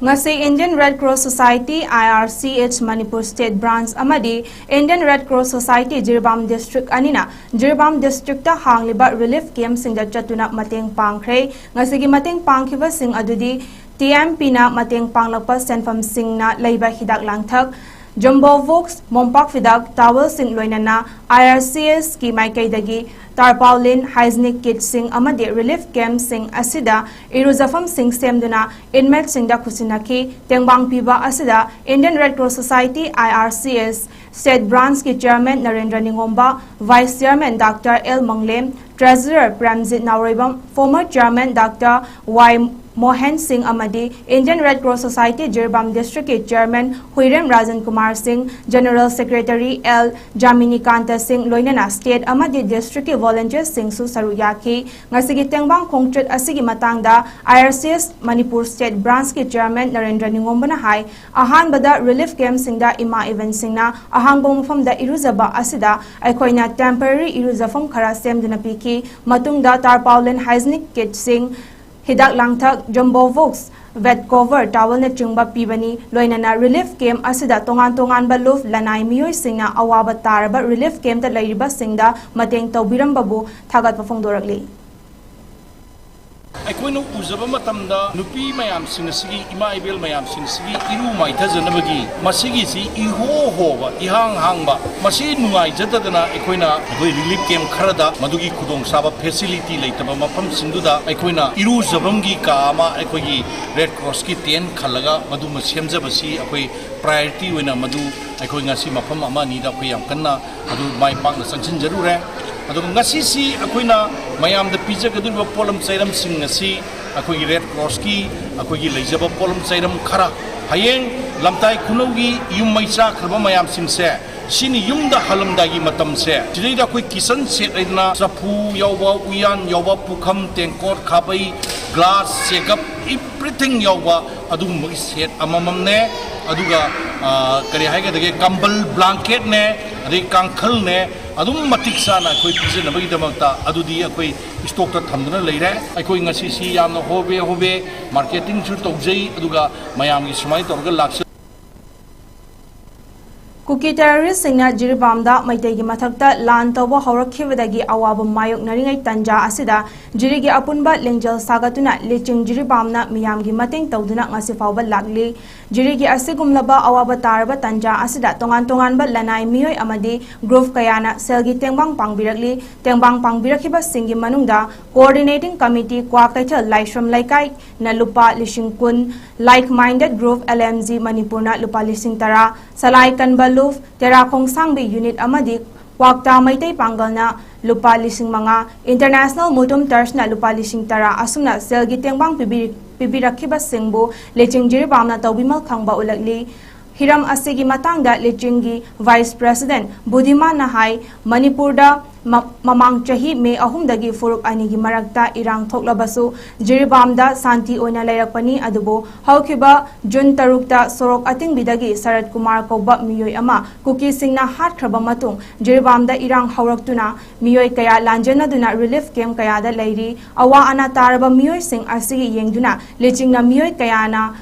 ꯉꯁꯤ Indian Red Cross Society, I R C H, Manipur state branch ꯑꯃꯗꯤ Indian Red Cross Society Jiribam district ꯑꯅꯤꯅ ꯖꯤꯔꯤꯕꯥꯝ ꯗꯤꯁꯇ꯭ꯔꯤꯛꯇ ꯍꯥꯡꯂꯤꯕ ꯔꯤꯂꯤꯐ ꯀꯦꯝꯞꯁꯤꯡꯗ ꯆꯠꯇꯨꯅ ꯃꯇꯦꯡ ꯄꯥꯡꯈ꯭ꯔꯦ꯫ ꯉꯁꯤꯒꯤ ꯃꯇꯦꯡ ꯄꯥꯡꯈꯤꯕꯁꯤꯡ ꯑꯗꯨꯗꯤ T M Pꯅ ꯃꯇꯦꯡ ꯄꯥꯡꯂꯛꯄ ꯁꯦꯟꯐꯝꯁꯤꯡꯅ ꯂꯩꯕ ꯍꯤꯗꯥꯛ ꯂꯥꯡꯊꯛ, Jumbo Books, ꯃꯣꯝꯄꯥꯛ ꯐꯤꯗꯛ, ꯇꯥꯋꯦꯜꯁꯤꯡ ꯂꯣꯏꯅꯅ ꯑꯥꯏ ꯑꯥꯔ ꯁꯤ ꯑꯦꯁꯀꯤ ꯃꯥꯏꯀꯩꯗꯒꯤ tarpaulin, hygienic kitꯁꯤꯡ ꯑꯃꯗꯤ relief campꯁꯤꯡ ꯑꯁꯤꯗ ꯏꯔꯨꯖꯐꯝꯁꯤꯡ ꯁꯦꯝꯗꯨꯅ inmateꯁꯤꯡꯗ ꯈꯨꯠꯁꯤꯟꯅꯈꯤ꯫ ꯇꯦꯡꯕꯥꯡ ꯄꯤꯕ ꯑꯁꯤꯗ Indian Red Cross Society, I R C S, State Branchꯀꯤ Chairman Narendra ꯅꯤꯉꯣꯝꯕ, Vice Chairman Doctor L ꯃꯪꯂꯦꯝ, Treasurer Premjit ꯅꯥꯎꯔꯩꯕꯝ, former Chairman Doctor Y Mohan ꯁꯤꯡ ꯑꯃꯗꯤ Indian Red Cross Society Jiribam Districtꯀꯤ Chairman ꯍꯨꯏꯔꯦꯝ ꯔꯥꯖꯟ Kumar ꯁꯤꯡ, General Secretary L ꯖꯥꯃꯤꯅꯤꯀꯥꯟꯇ ꯁꯤꯡ, ꯂꯣꯏꯅꯅ state ꯑꯃꯗꯤ districtꯀꯤ volunteersꯁꯤꯡꯁꯨ ꯁꯔꯨꯛ ꯌꯥꯈꯤ꯫ ꯉꯁꯤꯒꯤ ꯇꯦꯡꯕꯥꯡ ꯈꯣꯡꯆꯠ ꯑꯁꯤꯒꯤ ꯃꯇꯥꯡꯗ I R C S Manipur State Branchꯀꯤ Chairman Narendra ꯅꯤꯉꯣꯝꯕꯅ ꯍꯥꯏ, ꯑꯍꯥꯟꯕꯗ relief campꯁꯤꯡꯗ ꯏꯃꯥ ꯏꯕꯦꯟꯁꯤꯡꯅ ꯑꯍꯥꯡꯕ ꯃꯐꯝꯗ ꯏꯔꯨꯖꯕ ꯑꯁꯤꯗ ꯑꯩꯈꯣꯏꯅ temporary ꯏꯔꯨꯖꯐꯝ ꯈꯔ ꯁꯦꯝꯗꯨꯅ ꯄꯤꯈꯤ꯫ ꯃꯇꯨꯡꯗ tarpaulin, hygienic kitꯁꯤꯡ, ꯍꯤꯗꯥꯛ ꯂꯥꯡꯊꯛ, Jumbo Books, bed cover, towelꯅꯆꯤꯡꯕ ꯄꯤꯕꯅꯤ꯫ ꯂꯣꯏꯅꯅ relief camp ꯑꯁꯤꯗ ꯇꯣꯉꯥꯟ ꯇꯣꯉꯥꯟꯕ ꯂꯨꯞ ꯂꯅꯥꯏ ꯃꯤꯑꯣꯏꯁꯤꯡꯅ ꯑꯋꯥꯕ ꯇꯥꯔꯕ relief campꯇ ꯂꯩꯔꯤꯕꯁꯤꯡꯗ ꯃꯇꯦꯡ ꯇꯧꯕꯤꯔꯝꯕꯕꯨ ꯊꯥꯒꯠꯄ ꯐꯣꯡꯗꯣꯔꯛꯂꯤ꯫ ꯑꯩꯈꯣꯏꯅ ꯎꯖꯕ ꯃꯇꯝꯗ ꯅꯨꯄꯤ ꯃꯌꯥꯝꯁꯤꯡ ꯑꯁꯤꯒꯤ, ꯏꯃꯥ ꯏꯕꯦꯜ ꯃꯌꯥꯝꯁꯤꯡ ꯑꯁꯤꯒꯤ ꯏꯔꯨ ꯃꯥꯏꯊꯖꯅꯕꯒꯤ ꯃꯁꯤꯒꯤꯁꯤ ꯏꯍꯣ ꯍꯣꯕ, ꯏꯍꯥꯡ ꯍꯥꯡꯕ, ꯃꯁꯤ ꯅꯨꯡꯉꯥꯏꯖꯗꯗꯅ ꯑꯩꯈꯣꯏꯅ ꯑꯩꯈꯣꯏ relief camp ꯈꯔꯗ ꯃꯗꯨꯒꯤ ꯈꯨꯗꯣꯡꯆꯥꯕ facility ꯂꯩꯇꯕ ꯃꯐꯝꯁꯤꯡꯗꯨꯗ ꯑꯩꯈꯣꯏꯅ ꯏꯔꯨꯖꯐꯝꯒꯤ ꯀꯥ ꯑꯃ ꯑꯩꯈꯣꯏꯒꯤ Red Crossꯀꯤ tent ꯈꯜꯂꯒ ꯃꯗꯨꯃ ꯁꯦꯝꯖꯕꯁꯤ ꯑꯩꯈꯣꯏ priority ꯑꯣꯏꯅ ꯃꯗꯨ ꯑꯩꯈꯣꯏ ꯉꯁꯤ ꯃꯐꯝ ꯑꯃ ꯑꯅꯤꯗ ꯑꯩꯈꯣꯏ ꯌꯥꯝ ꯀꯟꯅ ꯑꯗꯨ ꯃꯥꯏ ꯄꯥꯛꯅ ꯆꯪꯁꯤꯟꯖꯔꯨꯔꯦ꯫ ꯑꯗꯨꯒ ꯉꯁꯤꯁꯤ ꯑꯩꯈꯣꯏꯅ ꯃꯌꯥꯝꯗ ꯄꯤꯖꯒꯗꯧꯔꯤꯕ ꯄꯣꯠꯂꯝ ꯆꯩꯔꯝꯁꯤꯡ ꯑꯁꯤ ꯑꯩꯈꯣꯏꯒꯤ Red Crossꯀꯤ ꯑꯩꯈꯣꯏꯒꯤ ꯂꯩꯖꯕ ꯄꯣꯠꯂꯝ ꯆꯩꯔꯝ ꯈꯔ, ꯍꯌꯦꯡ ꯂꯝꯇꯥꯏ ꯈꯨꯅꯧꯒꯤ ꯌꯨꯝ ꯃꯩ ꯆꯥꯈ꯭ꯔꯕ ꯃꯌꯥꯝꯁꯤꯡꯁꯦ, ꯁꯤꯅꯤ ꯌꯨꯝꯗ ꯍꯜꯂꯝꯗꯥꯏꯒꯤ ꯃꯇꯝꯁꯦ, ꯁꯤꯗꯩꯗ ꯑꯩꯈꯣꯏ kitchen set ꯍꯥꯏꯗꯅ ꯆꯐꯨ ꯌꯥꯎꯕ, ꯎꯌꯥꯟ ꯌꯥꯎꯕ, ꯄꯨꯈꯝ, ꯇꯦꯡꯀꯣꯠ, ꯈꯥꯕꯩ, glass, ꯆꯦꯒꯞ, everything ꯌꯥꯎꯕ ꯑꯗꯨꯒꯨꯝꯕꯒꯤ set ꯑꯃꯃꯝꯅꯦ꯫ ꯑꯗꯨꯒ, ꯑ, ꯀꯔꯤ ꯍꯥꯏꯒꯗꯒꯦ, ꯀꯝꯕꯜ, blanketꯅꯦ, ꯑꯗꯩ ꯀꯥꯡꯈꯜꯅꯦ, ꯑꯗꯨꯝ ꯃꯇꯤꯛ ꯆꯥꯅ ꯑꯩꯈꯣꯏ ꯄꯤꯖꯅꯕꯒꯤꯗꯃꯛꯇ ꯑꯗꯨꯗꯤ ꯑꯩꯈꯣꯏ stockꯇ ꯊꯝꯗꯨꯅ ꯂꯩꯔꯦ꯫ ꯑꯩꯈꯣꯏ ꯉꯁꯤꯁꯤ ꯌꯥꯝꯅ ꯍꯣꯕꯦ ꯍꯣꯕꯦ marketingꯁꯨ ꯇꯧꯖꯩ, ꯑꯗꯨꯒ ꯃꯌꯥꯝꯒꯤ ꯁꯨꯃꯥꯏꯅ ꯇꯧꯔꯒ ꯂꯥꯛꯆ ꯀꯨꯀꯤ ꯇꯦꯔꯣꯔꯤꯁꯁꯤꯡꯅ ꯖꯤꯔꯤꯕꯥꯝꯗ ꯃꯩꯇꯩꯒꯤ ꯃꯊꯛꯇ ꯂꯥꯟ ꯇꯧꯕ ꯍꯧꯔꯛꯈꯤꯕꯗꯒꯤ ꯑꯋꯥꯕ ꯃꯥꯌꯣꯛꯅꯔꯤꯉꯩ ꯇꯟꯖꯥ ꯑꯁꯤꯗ ꯖꯤꯔꯤꯒꯤ ꯑꯄꯨꯟꯕ ꯂꯤꯡꯖꯦꯜ ꯁꯥꯒꯠꯇꯨꯅ ꯂꯤꯆꯤꯡ ꯖꯤꯔꯤꯕꯥꯝꯅ ꯃꯤꯌꯥꯝꯒꯤ ꯃꯇꯦꯡ ꯇꯧꯗꯨꯅ ꯉꯁꯤ ꯐꯥꯎꯕ ꯂꯥꯛꯂꯤ꯫ ꯖꯤꯔꯤꯒꯤ ꯑꯁꯤꯒꯨꯝꯂꯕ ꯑꯋꯥꯕ ꯇꯥꯔꯕ ꯇꯟꯖꯥ ꯑꯁꯤꯗ ꯇꯣꯉꯥꯟ ꯇꯣꯉꯥꯟꯕ ꯂꯅꯥꯏ ꯃꯤꯑꯣꯏ ꯑꯃꯗꯤ ꯒ꯭ꯔꯨꯞ ꯀꯌꯥꯅ ꯁꯦꯜꯒꯤ ꯇꯦꯡꯕꯥꯡ ꯄꯥꯡꯕꯤꯔꯛꯂꯤ꯫ ꯇꯦꯡꯕꯥꯡ ꯄꯥꯡꯕꯤꯔꯛꯈꯤꯕꯁꯤꯡꯒꯤ ꯃꯅꯨꯡꯗ Coordinating Committee ꯀ꯭ꯋꯥꯀꯩꯊꯦꯜ ꯂꯥꯏꯁ꯭ꯔꯝ ꯂꯩꯀꯥꯏꯅ ꯂꯨꯄꯥ ꯂꯤꯁꯤꯡ ꯀꯨꯟ, Like Minded Group L M G ꯃꯅꯤꯄꯨꯔꯅ ꯂꯨꯄꯥ ꯂꯤꯁꯤꯡ ꯇꯔꯥ, ꯁꯂꯥꯏ ꯀꯟꯕ ꯂꯨꯞ, ꯇꯦꯔꯥ ꯈꯣꯡꯁꯥꯡꯕꯤ ꯌꯨꯅꯤꯠ ꯑꯃꯗꯤ ꯀ꯭ꯋꯥꯛꯇꯥ ꯃꯩꯇꯩ ꯄꯥꯡꯒꯜꯅ ꯂꯨꯄꯥ ꯂꯤꯁꯤꯡ ꯃꯉꯥ, International Mutum Trust ꯅ ꯂꯨꯄꯥ ꯂꯤꯁꯤꯡ ꯇꯔꯥ ꯑꯁꯨꯝꯅ ꯁꯦꯜꯒꯤ ꯇꯦꯡꯕꯥꯡ ꯄꯤꯕꯤꯔꯤ-, ꯄꯤꯕꯤꯔꯛꯈꯤꯕꯁꯤꯡꯕꯨ ꯂꯤꯆꯤꯡ ꯖꯤꯔꯤꯕꯥꯝꯅ ꯇꯧꯕꯤꯃꯜ ꯈꯪꯕ ꯎꯠꯂꯛꯂꯤ꯫ ꯍꯤꯔꯝ ꯑꯁꯤꯒꯤ ꯃꯇꯥꯡꯗ ꯂꯤꯆꯤꯡꯒꯤ Vice President ꯕꯨꯙꯤꯃꯥꯟꯅ ꯍꯥꯏ, ꯃꯅꯤꯄꯨꯔꯗ ꯃ-, ꯃꯃꯥꯡ ꯆꯍꯤ ꯃꯦ ꯑꯍꯨꯝꯗꯒꯤ ꯐꯨꯔꯨꯞ ꯑꯅꯤꯒꯤ ꯃꯔꯛꯇ ꯏꯔꯥꯡ ꯊꯣꯛꯂꯕꯁꯨ ꯖꯤꯔꯤꯕꯥꯝꯗ ꯁꯥꯟꯇꯤ ꯑꯣꯏꯅ ꯂꯩꯔꯛꯄꯅꯤ꯫ ꯑꯗꯨꯕꯨ ꯍꯧꯈꯤꯕ ꯖꯨꯟ ꯇꯔꯨꯛꯇ ꯁꯣꯔꯣꯛ ꯑꯇꯤꯡꯕꯤꯗꯒꯤ ꯁꯔꯠ ꯀꯨꯃꯥꯔ ꯀꯧꯕ ꯃꯤꯑꯣꯏ ꯑꯃ ꯀꯨꯀꯤꯁꯤꯡꯅ ꯍꯥꯠꯈ꯭ꯔꯕ ꯃꯇꯨꯡ ꯖꯤꯔꯤꯕꯥꯝꯗ ꯏꯔꯥꯡ ꯍꯧꯔꯛꯇꯨꯅ ꯃꯤꯑꯣꯏ ꯀꯌꯥ ꯂꯥꯟꯖꯦꯟꯅꯗꯨꯅ relief camp ꯀꯌꯥꯗ ꯂꯩꯔꯤ꯫ ꯑꯋꯥ ꯑꯅꯥ ꯇꯥꯔꯕ ꯃꯤꯑꯣꯏꯁꯤꯡ ꯑꯁꯤꯒꯤ ꯌꯦꯡꯗꯨꯅ ꯂꯤꯆꯤꯡꯅ ꯃꯤꯑꯣꯏ ꯀꯌꯥꯅ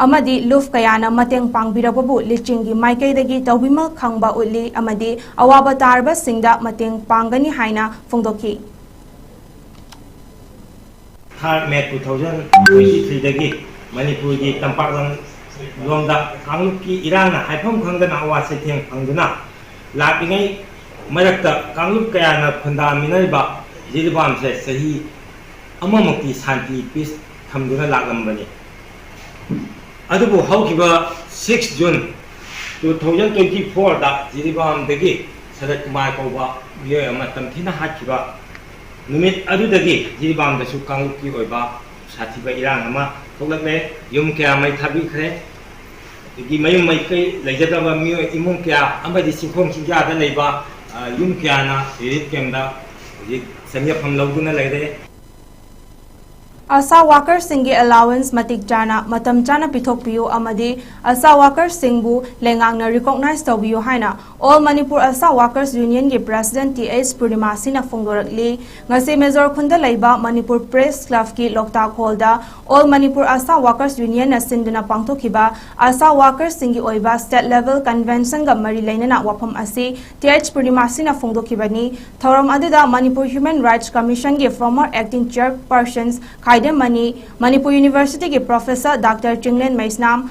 ꯑꯃꯗꯤ ꯂꯨꯞ ꯀꯌꯥꯅ ꯃꯇꯦꯡ ꯄꯥꯡꯕꯤꯔꯛꯄꯕꯨ ꯂꯤꯆꯤꯡꯒꯤ ꯃꯥꯏꯀꯩꯗꯒꯤ ꯇꯧꯕꯤꯃꯜ ꯈꯪꯕ ꯎꯠꯂꯤ ꯑꯃꯗꯤ ꯑꯋꯥꯕ ꯇꯥꯔꯕꯁꯤꯡꯗ ꯃꯇꯦꯡ ꯄꯥꯡꯒꯅꯤ ꯍꯥꯏꯅ ꯐꯣꯡꯗꯣꯛꯈꯤ꯫ Third May two thousand twenty threeꯗꯒꯤ ꯃꯅꯤꯄꯨꯔꯒꯤ ꯇꯝꯄꯥꯛ ꯂꯝ ꯂꯣꯝꯗ ꯀꯥꯡꯂꯨꯞꯀꯤ ꯏꯔꯥꯡꯅ ꯍꯥꯏꯐꯝ ꯈꯪꯗꯅ ꯑꯋꯥ ꯆꯩꯊꯦꯡ ꯐꯪꯗꯨꯅ ꯂꯥꯛꯂꯤꯉꯩ ꯃꯔꯛꯇ ꯀꯥꯡꯂꯨꯞ ꯀꯌꯥꯅ ꯈꯨꯟꯗꯥꯃꯤꯟꯅꯔꯤꯕ ꯖꯤꯔꯤꯕꯥꯝꯁꯦ ꯆꯍꯤ ꯑꯃꯃꯨꯛꯇꯤ ꯁꯥꯟꯇꯤ, peace, ꯊꯝꯗꯨꯅ ꯂꯥꯛꯂꯝꯕꯅꯤ꯫ ꯑꯗꯨꯕꯨ ꯍꯧꯈꯤꯕ six June two thousand twenty fourꯗ ꯖꯤꯔꯤꯕꯥꯝꯗꯒꯤ ꯁꯔꯠ ꯀꯨꯃꯥꯔ ꯀꯧꯕ ꯃꯤꯑꯣꯏ ꯑꯃ ꯇꯝꯊꯤꯅ ꯍꯥꯠꯈꯤꯕ ꯅꯨꯃꯤꯠ ꯑꯗꯨꯗꯒꯤ ꯖꯤꯔꯤꯕꯥꯝꯗꯁꯨ ꯀꯥꯡꯂꯨꯞꯀꯤ ꯑꯣꯏꯕ ꯁꯥꯊꯤꯕ ꯏꯔꯥꯡ ꯑꯃ ꯊꯣꯛꯂꯛꯂꯦ꯫ ꯌꯨꯝ ꯀꯌꯥ ꯃꯩ ꯊꯥꯕꯤꯈ꯭ꯔꯦ꯫ ꯑꯗꯒꯤ ꯃꯌꯨꯝ ꯃꯩꯀꯩ ꯂꯩꯖꯗꯕ ꯃꯤꯑꯣꯏ ꯏꯃꯨꯡ ꯀꯌꯥ ꯑꯃꯗꯤ ꯆꯤꯡꯈꯣꯡ ꯆꯤꯡꯌꯥꯗ ꯂꯩꯕ, ꯑ, ꯌꯨꯝ ꯀꯌꯥꯅ relief campꯗ ꯍꯧꯖꯤꯛ ꯆꯪꯖꯐꯝ ꯂꯧꯗꯨꯅ ꯂꯩꯔꯦ꯫ ꯑꯁꯥ ꯋꯥꯀꯔꯁꯤꯡꯒꯤ ꯑꯦꯂꯥꯋꯦꯟꯁ ꯃꯇꯤꯛ ꯆꯥꯅ ꯃꯇꯝ ꯆꯥꯅ ꯄꯤꯊꯣꯛꯄꯤꯌꯨ ꯑꯃꯗꯤ ꯑꯁꯥ ꯋꯥꯀꯔꯁꯤꯡꯕꯨ ꯂꯩꯉꯥꯛꯅ ꯔꯤꯀꯣꯛꯅꯥꯏꯖ ꯇꯧꯕꯤꯌꯨ ꯍꯥꯏꯅ ꯑꯣꯜ ꯃꯅꯤꯄꯨꯔ ꯑꯁꯥ ꯋꯥꯀꯔꯁ ꯌꯨꯅꯤꯌꯟꯒꯤ ꯄ꯭ꯔꯦꯁꯤꯗꯦꯟꯠ ꯇꯤ ꯑꯩꯆ ꯄꯨꯔꯅꯤꯃꯥꯁꯤꯅ ꯐꯣꯡꯗꯣꯔꯛꯂꯤ꯫ ꯉꯁꯤ ꯃꯦꯖꯣꯔ ꯈꯨꯟꯗ ꯂꯩꯕ ꯃꯅꯤꯄꯨꯔ ꯄ꯭ꯔꯦꯁ ꯀ꯭ꯂꯕꯀꯤ ꯂꯣꯛꯇꯥꯛ ꯍꯣꯜꯗ ꯑꯣꯜ ꯃꯅꯤꯄꯨꯔ ꯑꯁꯥ ꯋꯥꯀꯔꯁ ꯌꯨꯅꯤꯌꯟꯅ ꯁꯤꯟꯗꯨꯅ ꯄꯥꯡꯊꯣꯛꯈꯤꯕ ꯑꯁꯥ ꯋꯥꯀꯔꯁꯤꯡꯒꯤ ꯑꯣꯏꯕ ꯁ꯭ꯇꯦꯠ ꯂꯦꯚꯦꯜ ꯀꯟꯚꯦꯟꯁꯟꯒ ꯃꯔꯤ ꯂꯩꯅꯅ ꯋꯥꯐꯝ ꯑꯁꯤ ꯇꯤ ꯑꯩꯆ ꯄꯨꯔꯅꯤꯃꯥꯁꯤꯅ ꯐꯣꯡꯗꯣꯛꯈꯤꯕꯅꯤ꯫ ꯊꯧꯔꯝ ꯑꯗꯨꯗ ꯃꯅꯤꯄꯨꯔ ꯍ꯭ꯌꯨꯃꯦꯟ ꯔꯥꯏꯠꯁ ꯀꯃꯤꯁꯟꯒꯤ former acting chairperson Khaidem Mani, Manipur ꯌꯨꯅꯤꯚꯔꯁꯤꯇꯤꯒꯤ professor doctor Chinglen Meisnam,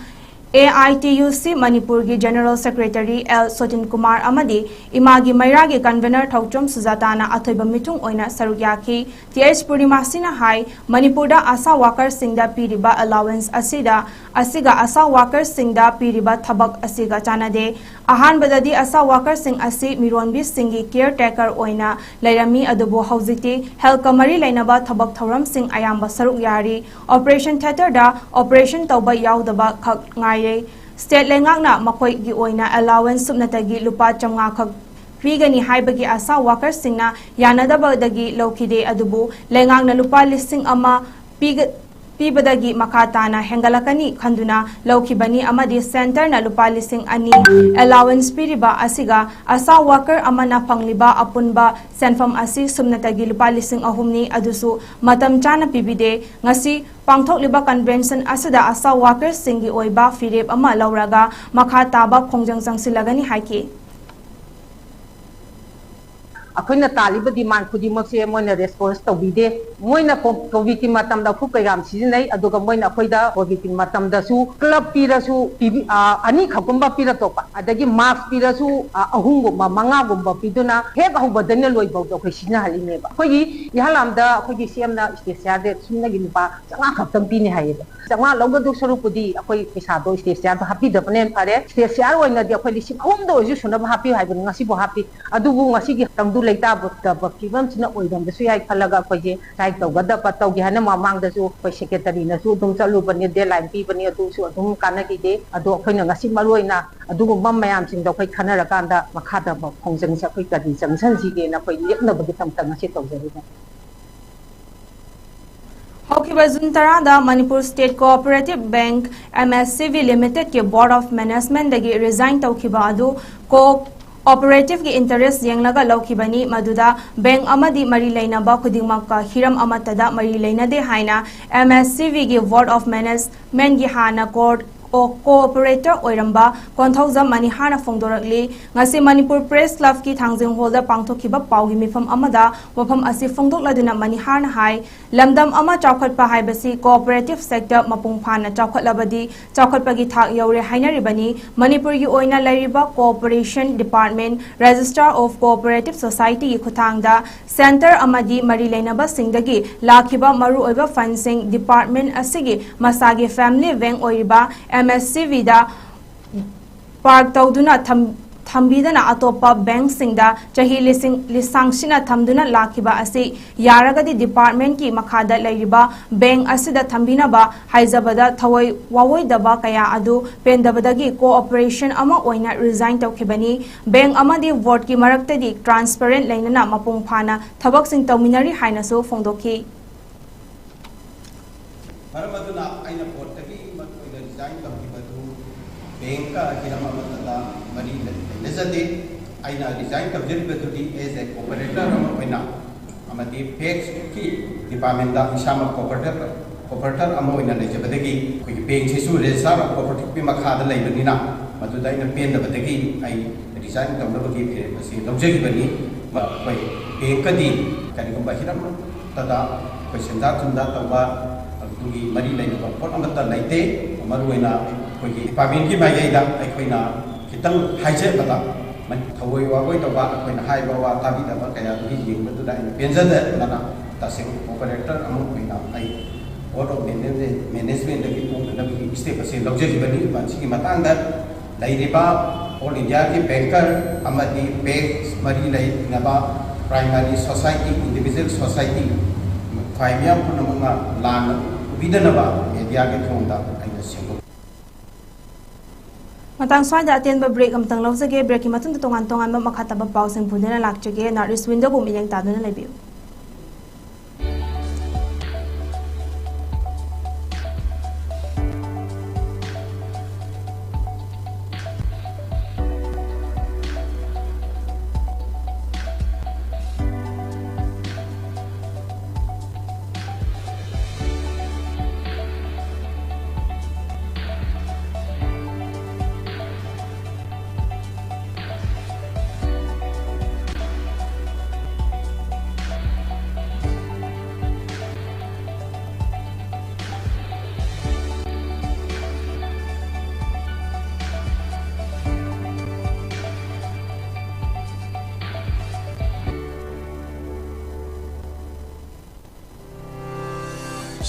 A I T U C ꯃꯅꯤꯄꯨꯔꯒꯤ general secretary L Sotin Kumar ꯑꯃꯗꯤ ꯏꯃꯥꯒꯤ ꯃꯩꯔꯥꯒꯤ ꯀꯟꯚꯦꯅꯔ ꯊꯧꯆꯣꯝ ꯁꯨꯖꯥꯇꯥꯅ ꯑꯊꯣꯏꯕ ꯃꯤꯊꯨꯡ ꯑꯣꯏꯅ ꯁꯔꯨꯛ ꯌꯥꯈꯤ꯫ ꯇꯤ ꯑꯩꯆ ꯄꯨꯔꯅꯤꯃꯥꯁꯤꯅ ꯍꯥꯏ, ꯃꯅꯤꯄꯨꯔꯗ ꯑꯁꯥ ꯋꯥꯀꯔꯁꯤꯡꯗ ꯄꯤꯔꯤꯕ ꯑꯦꯂꯥꯋꯦꯟꯁ ꯑꯁꯤꯗ, ꯑꯁꯤꯒ ꯑꯁꯥ ꯋꯥꯀꯔꯁꯤꯡꯗ ꯄꯤꯔꯤꯕ ꯊꯕꯛ ꯑꯁꯤꯒ ꯆꯥꯟꯅꯗꯦ꯫ ꯑꯍꯥꯟꯕꯗꯗꯤ ꯑꯁꯥ ꯋꯥꯀꯔꯁꯤꯡ ꯑꯁꯤ ꯃꯤꯔꯣꯟꯕꯤꯁꯤꯡꯒꯤ ꯀꯤꯌꯔ ꯇꯦꯀꯔ ꯑꯣꯏꯅ ꯂꯩꯔꯝꯃꯤ, ꯑꯗꯨꯕꯨ ꯍꯧꯖꯤꯛꯇꯤ ꯍꯦꯜꯊꯀ ꯃꯔꯤ ꯂꯩꯅꯕ ꯊꯕꯛ ꯊꯧꯔꯝꯁꯤꯡ ꯑꯌꯥꯝꯕ ꯁꯔꯨꯛ ꯌꯥꯔꯤ꯫ ꯑꯣꯄꯔꯦꯁꯟ ꯊꯤꯌꯦꯇꯔꯗ ꯑꯣꯄꯔꯦꯁꯟ ꯇꯧꯕ ꯌꯥꯎꯗꯕ ꯈꯛ ꯉꯥꯏꯔꯦ꯫ ꯁ꯭ꯇꯦꯠ ꯂꯩꯉꯥꯛꯅ ꯃꯈꯣꯏꯒꯤ ꯑꯣꯏꯅ ꯑꯦꯂꯥꯋꯦꯟꯁ ꯁꯨꯞꯅꯇꯒꯤ ꯂꯨꯄꯥ ꯆꯥꯝꯃꯉꯥ ꯈꯛ ꯄꯤꯒꯅꯤ ꯍꯥꯏꯕꯒꯤ ꯑꯁꯥ ꯋꯥꯀꯔꯁꯤꯡꯅ ꯌꯥꯅꯗꯕꯗꯒꯤ ꯂꯧꯈꯤꯗꯦ, ꯑꯗꯨꯕꯨ ꯂꯩꯉꯥꯛꯅ ꯂꯨꯄꯥ ꯂꯤꯁꯤꯡ ꯑꯃ ꯄꯤꯒ-, ꯄꯤꯕꯗꯒꯤ ꯃꯈꯥ ꯇꯥꯅ ꯍꯦꯟꯒꯠꯂꯛꯀꯅꯤ ꯈꯟꯗꯨꯅ ꯂꯧꯈꯤꯕꯅꯤ ꯑꯃꯗꯤ ꯁꯦꯟꯇꯔꯅ ꯂꯨꯄꯥ ꯂꯤꯁꯤꯡ ꯑꯅꯤ ꯑꯦꯂꯥꯋꯦꯟꯁ ꯄꯤꯔꯤꯕ ꯑꯁꯤꯒ ꯑꯁꯥ ꯋꯥꯀꯔ ꯑꯃꯅ ꯐꯪꯂꯤꯕ ꯑꯄꯨꯟꯕ ꯁꯦꯟꯐꯝ ꯑꯁꯤ ꯁꯨꯞꯅꯇꯒꯤ ꯂꯨꯄꯥ ꯂꯤꯁꯤꯡ ꯑꯍꯨꯝꯅꯤ, ꯑꯗꯨꯁꯨ ꯃꯇꯝ ꯆꯥꯅ ꯄꯤꯕꯤꯗꯦ꯫ ꯉꯁꯤ ꯄꯥꯡꯊꯣꯛꯂꯤꯕ ꯀꯟꯚꯦꯟꯁꯟ ꯑꯁꯤꯗ ꯑꯁꯥ ꯋꯥꯀꯔꯁꯤꯡꯒꯤ ꯑꯣꯏꯕ ꯐꯤꯔꯦꯞ ꯑꯃ ꯂꯧꯔꯒ ꯃꯈꯥ ꯇꯥꯕ ꯈꯣꯡꯖꯪ ꯆꯪꯁꯤꯜꯂꯒꯅꯤ ꯍꯥꯏꯈꯤ꯫ ꯑꯩꯈꯣꯏꯅ ꯇꯥꯜꯂꯤꯕ ꯗꯤꯃꯥꯟ ꯈꯨꯗꯤꯡꯃꯛꯁꯦ ꯃꯣꯏꯅ ꯔꯦꯁꯄꯣꯟꯁ ꯇꯧꯕꯤꯗꯦ꯫ ꯃꯣꯏꯅ ꯀꯣ-, ꯀꯣꯚꯤꯗꯀꯤ ꯃꯇꯝꯗ ꯑꯩꯈꯣꯏ ꯀꯌꯥꯝ ꯁꯤꯖꯤꯟꯅꯩ, ꯑꯗꯨꯒ ꯃꯣꯏꯅ ꯑꯩꯈꯣꯏꯗ ꯀꯣꯚꯤꯗꯀꯤ ꯃꯇꯝꯗꯁꯨ ꯀ꯭ꯂꯕ ꯄꯤꯔꯁꯨ, ꯄꯤꯕꯤ-, ꯑ, ꯑꯅꯤꯈꯛꯀꯨꯝꯕ ꯄꯤꯔꯛꯇꯣꯛꯄ, ꯑꯗꯒꯤ ꯃꯥꯁꯛ ꯄꯤꯔꯁꯨ, ꯑ, ꯑꯍꯨꯝꯒꯨꯝꯕ, ꯃꯉꯥꯒꯨꯝꯕ ꯄꯤꯗꯨꯅ ꯍꯦꯛ ꯍꯧꯕꯗꯩꯅ ꯂꯣꯏꯐꯥꯎꯗ ꯑꯩꯈꯣꯏ ꯁꯤꯖꯤꯟꯅꯍꯜꯂꯤꯅꯦꯕ꯫ ꯑꯩꯈꯣꯏꯒꯤ ꯏꯍꯥꯟ ꯍꯥꯟꯕꯗ ꯑꯩꯈꯣꯏꯒꯤ ꯁꯤ ꯑꯦꯝꯅ ꯁ꯭ꯇꯦꯠ ꯁꯤꯌꯥꯔꯁꯦ ꯁꯨꯞꯅꯒꯤ ꯂꯨꯄꯥ ꯆꯥꯝꯃꯉꯥ ꯈꯛꯇꯪ ꯄꯤꯅꯤ ꯍꯥꯏꯌꯦꯕ꯫ ꯆꯥꯝꯃꯉꯥ ꯂꯧꯒꯗꯧ ꯁꯔꯨꯛꯄꯨꯗꯤ ꯑꯩꯈꯣꯏ ꯄꯩꯁꯥꯗꯣ ꯁ꯭ꯇꯦꯠ ꯁꯤꯌꯥꯔꯗꯣ ꯍꯥꯞꯄꯤꯗꯕꯅ ꯍꯦꯟꯅ ꯐꯔꯦ꯫ ꯁ꯭ꯇꯦꯠ ꯁꯤꯌꯥꯔ ꯑꯣꯏꯅꯗꯤ ꯑꯩꯈꯣꯏ ꯂꯤꯁꯤꯡ ꯑꯍꯨꯝꯗ ꯑꯣꯏꯔꯁꯨ ꯁꯨꯅꯕ ꯍꯥꯞꯄꯤꯌꯨ ꯍꯥꯏꯕꯅꯤ, ꯉꯁꯤꯕꯨ ꯍꯥꯞꯄꯤ꯫ ꯑꯗꯨꯕꯨ ꯉꯁꯤꯒꯤ ꯇꯪꯗꯨ ꯂꯩꯇꯥꯗꯕ ꯐꯤꯕꯝꯁꯤꯅ ꯑꯣꯏꯔꯝꯕꯁꯨ ꯌꯥꯏ ꯈꯜꯂꯒ ꯑꯩꯈꯣꯏꯁꯦ ꯁ꯭ꯇ꯭ꯔꯥꯏꯛ ꯇꯧꯒꯗꯕ, ꯇꯧꯒꯦ ꯍꯥꯏꯅ ꯃꯃꯥꯡꯗꯁꯨ ꯑꯩꯈꯣꯏ ꯁꯦꯀ꯭ꯔꯦꯇꯔꯤꯅꯁꯨ ꯑꯗꯨꯝ ꯆꯠꯂꯨꯕꯅꯤ, ꯗꯦꯗꯂꯥꯏꯟ ꯄꯤꯕꯅꯤ, ꯑꯗꯨꯁꯨ ꯑꯗꯨꯝ ꯀꯥꯟꯅꯈꯤꯗꯦ꯫ ꯑꯗꯣ ꯑꯩꯈꯣꯏꯅ ꯉꯁꯤ ꯃꯔꯨ ꯑꯣꯏꯅ ꯑꯗꯨꯒꯨꯝꯕ ꯃꯌꯥꯝꯁꯤꯡꯗꯣ ꯑꯩꯈꯣꯏ ꯈꯟꯅꯔꯀꯥꯟꯗ ꯃꯈꯥ ꯇꯥꯕ ꯈꯣꯡꯖꯪꯁꯦ ꯑꯩꯈꯣꯏ ꯀꯔꯤ ꯆꯪꯁꯟꯁꯤꯒꯦꯅ ꯑꯩꯈꯣꯏ ꯂꯦꯞꯅꯕꯒꯤꯗꯃꯛꯇ ꯉꯁꯤ ꯇꯧꯖꯔꯤꯕꯅꯤ꯫ ꯍꯧꯈꯤꯕ ꯖꯨꯟ ꯇꯔꯥꯗ Manipur state cooperative bank, M S C B ꯂꯤꯃꯤꯇꯦꯗꯀꯤ ꯕꯣꯔꯗ ꯑꯣꯐ ꯃꯦꯅꯦꯖꯃꯦꯟꯠꯇꯒꯤ ꯔꯤꯖꯥꯏꯟ ꯇꯧꯈꯤꯕ ꯑꯗꯨ ꯀꯣꯑꯣꯄꯔꯦꯇꯤꯚꯀꯤ ꯏꯟꯇꯔꯦꯁ ꯌꯦꯡꯂꯒ ꯂꯧꯈꯤꯕꯅꯤ꯫ ꯃꯗꯨꯗ ꯕꯦꯡꯛ ꯑꯃꯗꯤ ꯃꯔꯤ ꯂꯩꯅꯕ ꯈꯨꯗꯤꯡꯃꯛꯀ ꯍꯤꯔꯝ ꯑꯃꯠꯇꯗ ꯃꯔꯤ ꯂꯩꯅꯗꯦ ꯍꯥꯏꯅ ꯑꯦꯝ ꯑꯦꯁ ꯁꯤ ꯕꯤꯒꯤ ꯕꯣꯔꯗ ꯑꯣꯐ ꯃꯦꯅꯦꯖꯃꯦꯟꯠꯀꯤ ꯍꯥꯟꯅ ꯀꯣꯔ-, ꯑꯣ-, ꯀꯣꯑꯣꯄꯔꯦꯇꯔ ꯑꯣꯏꯔꯝꯕ ꯀꯣꯟꯊꯧꯖꯝ ꯃꯅꯤꯍꯥꯔꯅ ꯐꯣꯡꯗꯣꯔꯛꯂꯤ꯫ ꯉꯁꯤ ꯃꯅꯤꯄꯨꯔ ꯄ꯭ꯔꯦꯁ ꯀ꯭ꯂꯕꯀꯤ ꯊꯥꯡꯖꯤꯡ ꯍꯣꯜꯗ ꯄꯥꯡꯊꯣꯛꯈꯤꯕ ꯄꯥꯎꯒꯤ ꯃꯤꯐꯝ ꯑꯃꯗ ꯋꯥꯐꯝ ꯑꯁꯤ ꯐꯣꯡꯗꯣꯛꯂꯗꯨꯅ ꯃꯅꯤꯍꯥꯔꯅ ꯍꯥꯏ, ꯂꯝꯗꯝ ꯑꯃ ꯆꯥꯎꯈꯠꯄ ꯍꯥꯏꯕꯁꯤ ꯀꯣꯑꯣꯄꯔꯦꯇꯤꯚ ꯁꯦꯛꯇꯔ ꯃꯄꯨꯡ ꯐꯥꯅ ꯆꯥꯎꯈꯠꯂꯕꯗꯤ ꯆꯥꯎꯈꯠꯄꯒꯤ ꯊꯥꯛ ꯌꯧꯔꯦ ꯍꯥꯏꯅꯔꯤꯕꯅꯤ꯫ ꯃꯅꯤꯄꯨꯔꯒꯤ ꯑꯣꯏꯅ ꯂꯩꯔꯤꯕ ꯀꯣꯑꯣꯄꯔꯦꯁꯟ ꯗꯤꯄꯥꯔꯠꯃꯦꯟꯠ, ꯔꯦꯖꯤꯁꯇ꯭ꯔꯥꯔ ꯑꯣꯐ ꯀꯣꯑꯣꯄꯔꯦꯇꯤꯚ ꯁꯣꯁꯥꯏꯇꯤꯒꯤ ꯈꯨꯠꯊꯥꯡꯗ ꯁꯦꯟꯇꯔ ꯑꯃꯗꯤ ꯃꯔꯤ ꯂꯩꯅꯕꯁꯤꯡꯗꯒꯤ ꯂꯥꯛꯈꯤꯕ ꯃꯔꯨꯑꯣꯏꯕ ꯐꯟꯁꯤꯡ ꯗꯤꯄꯥꯔꯠꯃꯦꯟꯠ ꯑꯁꯤꯒꯤ ꯃꯁꯥꯒꯤ ꯐꯦꯃꯤꯂꯤ ꯕꯦꯡꯛ ꯑꯣꯏꯔꯤꯕ ꯑꯦꯝ ꯑꯦꯁ ꯁꯤ ꯕꯤꯗ ꯄꯥꯔꯛ ꯇꯧꯗꯨꯅ ꯊꯝ-, ꯊꯝꯕꯤꯗꯅ ꯑꯇꯣꯞꯄ ꯕꯦꯡꯛꯁꯤꯡꯗ ꯆꯍꯤ ꯂꯤꯁꯤꯡ, ꯂꯤꯁꯥꯡꯁꯤꯠꯅ ꯊꯝꯗꯨꯅ ꯂꯥꯛꯈꯤꯕ ꯑꯁꯤ ꯌꯥꯔꯒꯗꯤ ꯗꯤꯄꯥꯔꯠꯃꯦꯟꯠꯀꯤ ꯃꯈꯥꯗ ꯂꯩꯔꯤꯕ ꯕꯦꯡꯛ ꯑꯁꯤꯗ ꯊꯝꯕꯤꯅꯕ ꯍꯥꯏꯖꯕꯗ ꯊꯋꯥꯏ ꯋꯥꯋꯣꯏꯗꯕ ꯀꯌꯥ ꯑꯗꯨ ꯄꯦꯟꯗꯕꯗꯒꯤ ꯀꯣꯑꯣꯄꯔꯦꯁꯟ ꯑꯃ ꯑꯣꯏꯅ ꯔꯤꯖꯥꯏꯟ ꯇꯧꯈꯤꯕꯅꯤ꯫ ꯕꯦꯡꯛ ꯑꯃꯗꯤ ꯕꯣꯔꯗꯀꯤ ꯃꯔꯛꯇꯗꯤ ꯇ꯭ꯔꯥꯟꯁꯄꯔꯦꯟꯠ ꯂꯩꯅꯅ ꯃꯄꯨꯡ ꯐꯥꯅ ꯊꯕꯛꯁꯤꯡ ꯇꯧꯃꯤꯟꯅꯔꯤ ꯍꯥꯏꯅꯁꯨ ꯐꯣꯡꯗꯣꯛꯈꯤ꯫ ꯃꯔꯝ ꯑꯗꯨꯅ ꯑꯩꯅ ꯕꯣꯔꯗꯇꯒꯤ ꯃꯔꯨꯑꯣꯏꯅ ꯔꯤꯖꯥꯏꯟ ꯇꯧꯈꯤꯕꯗꯨ ꯕꯦꯡꯛꯀ ꯍꯤꯔꯝ ꯑꯃꯠꯇꯗ ꯃꯔꯤ ꯂꯩꯅꯖꯗꯦ꯫ ꯑꯩꯅ ꯔꯤꯖꯥꯏꯟ ꯇꯧꯖꯔꯤꯕꯗꯨꯗꯤ as a cooperator ꯑꯃ ꯑꯣꯏꯅ ꯑꯃꯗꯤ ꯄꯦꯛꯁꯀꯤ ꯗꯤꯄꯥꯔꯠꯃꯦꯟꯗ ꯏꯁꯥꯃꯛ ꯀꯣꯑꯣꯄꯔꯦꯇꯔ, ꯀꯣꯑꯣꯄꯔꯦꯇꯔ ꯑꯃ ꯑꯣꯏꯅ ꯂꯩꯖꯕꯗꯒꯤ ꯑꯩꯈꯣꯏꯒꯤ ꯕꯦꯡꯛꯁꯤꯁꯨ ꯔꯦꯖꯤꯁꯇ꯭ꯔꯥꯔ ꯑꯣꯐ ꯀꯣꯑꯣꯄꯔꯦꯇꯤꯚꯀꯤ ꯃꯈꯥꯗ ꯂꯩꯕꯅꯤꯅ ꯃꯗꯨꯗ ꯑꯩꯅ ꯄꯦꯟꯗꯕꯗꯒꯤ ꯑꯩ ꯔꯤꯖꯥꯏꯟ ꯇꯧꯅꯕꯒꯤ ꯐꯤꯔꯦꯞ ꯑꯁꯤ ꯂꯧꯖꯈꯤꯕꯅꯤ꯫ ꯑꯩꯈꯣꯏ ꯕꯦꯡꯛꯀꯗꯤ ꯀꯔꯤꯒꯨꯝꯕ ꯍꯤꯔꯝ ꯑꯃꯠꯇꯗ ꯑꯩꯈꯣꯏ ꯁꯦꯟꯖꯥ ꯊꯨꯝꯖꯥ ꯇꯧꯕ ꯑꯗꯨꯒꯤ ꯃꯔꯤ ꯂꯩꯅꯕ ꯄꯣꯠ ꯑꯃꯠꯇ ꯂꯩꯇꯦ꯫ ꯃꯔꯨꯑꯣꯏꯅ ꯑꯩꯈꯣꯏꯒꯤ ꯗꯤꯄꯥꯔꯠꯃꯦꯟꯠꯀꯤ ꯃꯥꯏꯀꯩꯗ ꯑꯩꯈꯣꯏꯅ ꯈꯤꯇꯪ ꯍꯥꯏꯖꯕꯗ ꯊꯑꯣꯏ ꯋꯥꯑꯣꯏ ꯇꯧꯕ, ꯑꯩꯈꯣꯏꯅ ꯍꯥꯏꯕ ꯋꯥ ꯇꯥꯕꯤꯗꯕ ꯀꯌꯥꯗꯨꯒꯤ ꯌꯦꯡꯕꯗꯨꯗ ꯑꯩꯅ ꯄꯦꯟꯖꯗꯗꯅ ꯇꯁꯦꯡꯅ ꯀꯣꯑꯣꯄꯔꯦꯇꯔ ꯑꯃ ꯑꯣꯏꯅ ꯑꯩ ꯕꯣꯔꯗ ꯑꯣꯐ ꯃꯦꯅꯦꯖꯃꯦꯟꯠꯇꯒꯤ ꯊꯣꯛꯅꯅꯕꯒꯤ ꯁ꯭ꯇꯦꯞ ꯑꯁꯤ ꯂꯧꯖꯈꯤꯕꯅꯤ꯫ ꯃꯁꯤꯒꯤ ꯃꯇꯥꯡꯗ ꯂꯩꯔꯤꯕ ꯑꯣꯜ ꯏꯟꯗꯤꯌꯥꯒꯤ ꯕꯦꯡꯀꯔ ꯑꯃꯗꯤ ꯕꯦꯡꯛ ꯃꯔꯤ ꯂꯩꯅꯕ ꯄ꯭ꯔꯥꯏꯃꯥꯔꯤ ꯁꯣꯁꯥꯏꯇꯤ, ꯏꯟꯗꯤꯚꯤꯖꯨꯋꯦꯜ ꯁꯣꯁꯥꯏꯇꯤ, ꯈ꯭ꯋꯥꯏ ꯃꯤꯌꯥꯝ ꯄꯨꯝꯅꯃꯛꯅ ꯂꯥꯟꯅ ꯎꯕꯤꯗꯅꯕ ꯃꯦꯗꯤꯌꯥꯒꯤ ꯊꯣꯡꯗ ꯑꯩꯅ ꯁꯦꯡꯗꯣꯛ ꯃꯇꯥꯡ ꯁ꯭ꯋꯥꯏꯗ ꯑꯇꯦꯟꯕ ꯕ꯭ꯔꯦꯛ ꯑꯃꯇꯪ ꯂꯧꯖꯒꯦ꯫ ꯕ꯭ꯔꯦꯛꯀꯤ ꯃꯇꯨꯡꯗ ꯇꯣꯉꯥꯟ ꯇꯣꯉꯥꯟꯕ ꯃꯈꯥ ꯇꯥꯕ ꯄꯥꯎꯁꯤꯡ ꯄꯨꯗꯨꯅ ꯂꯥꯛꯆꯒꯦ꯫ ꯅꯣꯔꯠ ꯏꯁ꯭ꯠ ꯋꯤꯟꯗꯣꯕꯨ ꯃꯤꯠꯌꯦꯡ ꯇꯥꯗꯨꯅ ꯂꯩꯕꯤꯌꯨ꯫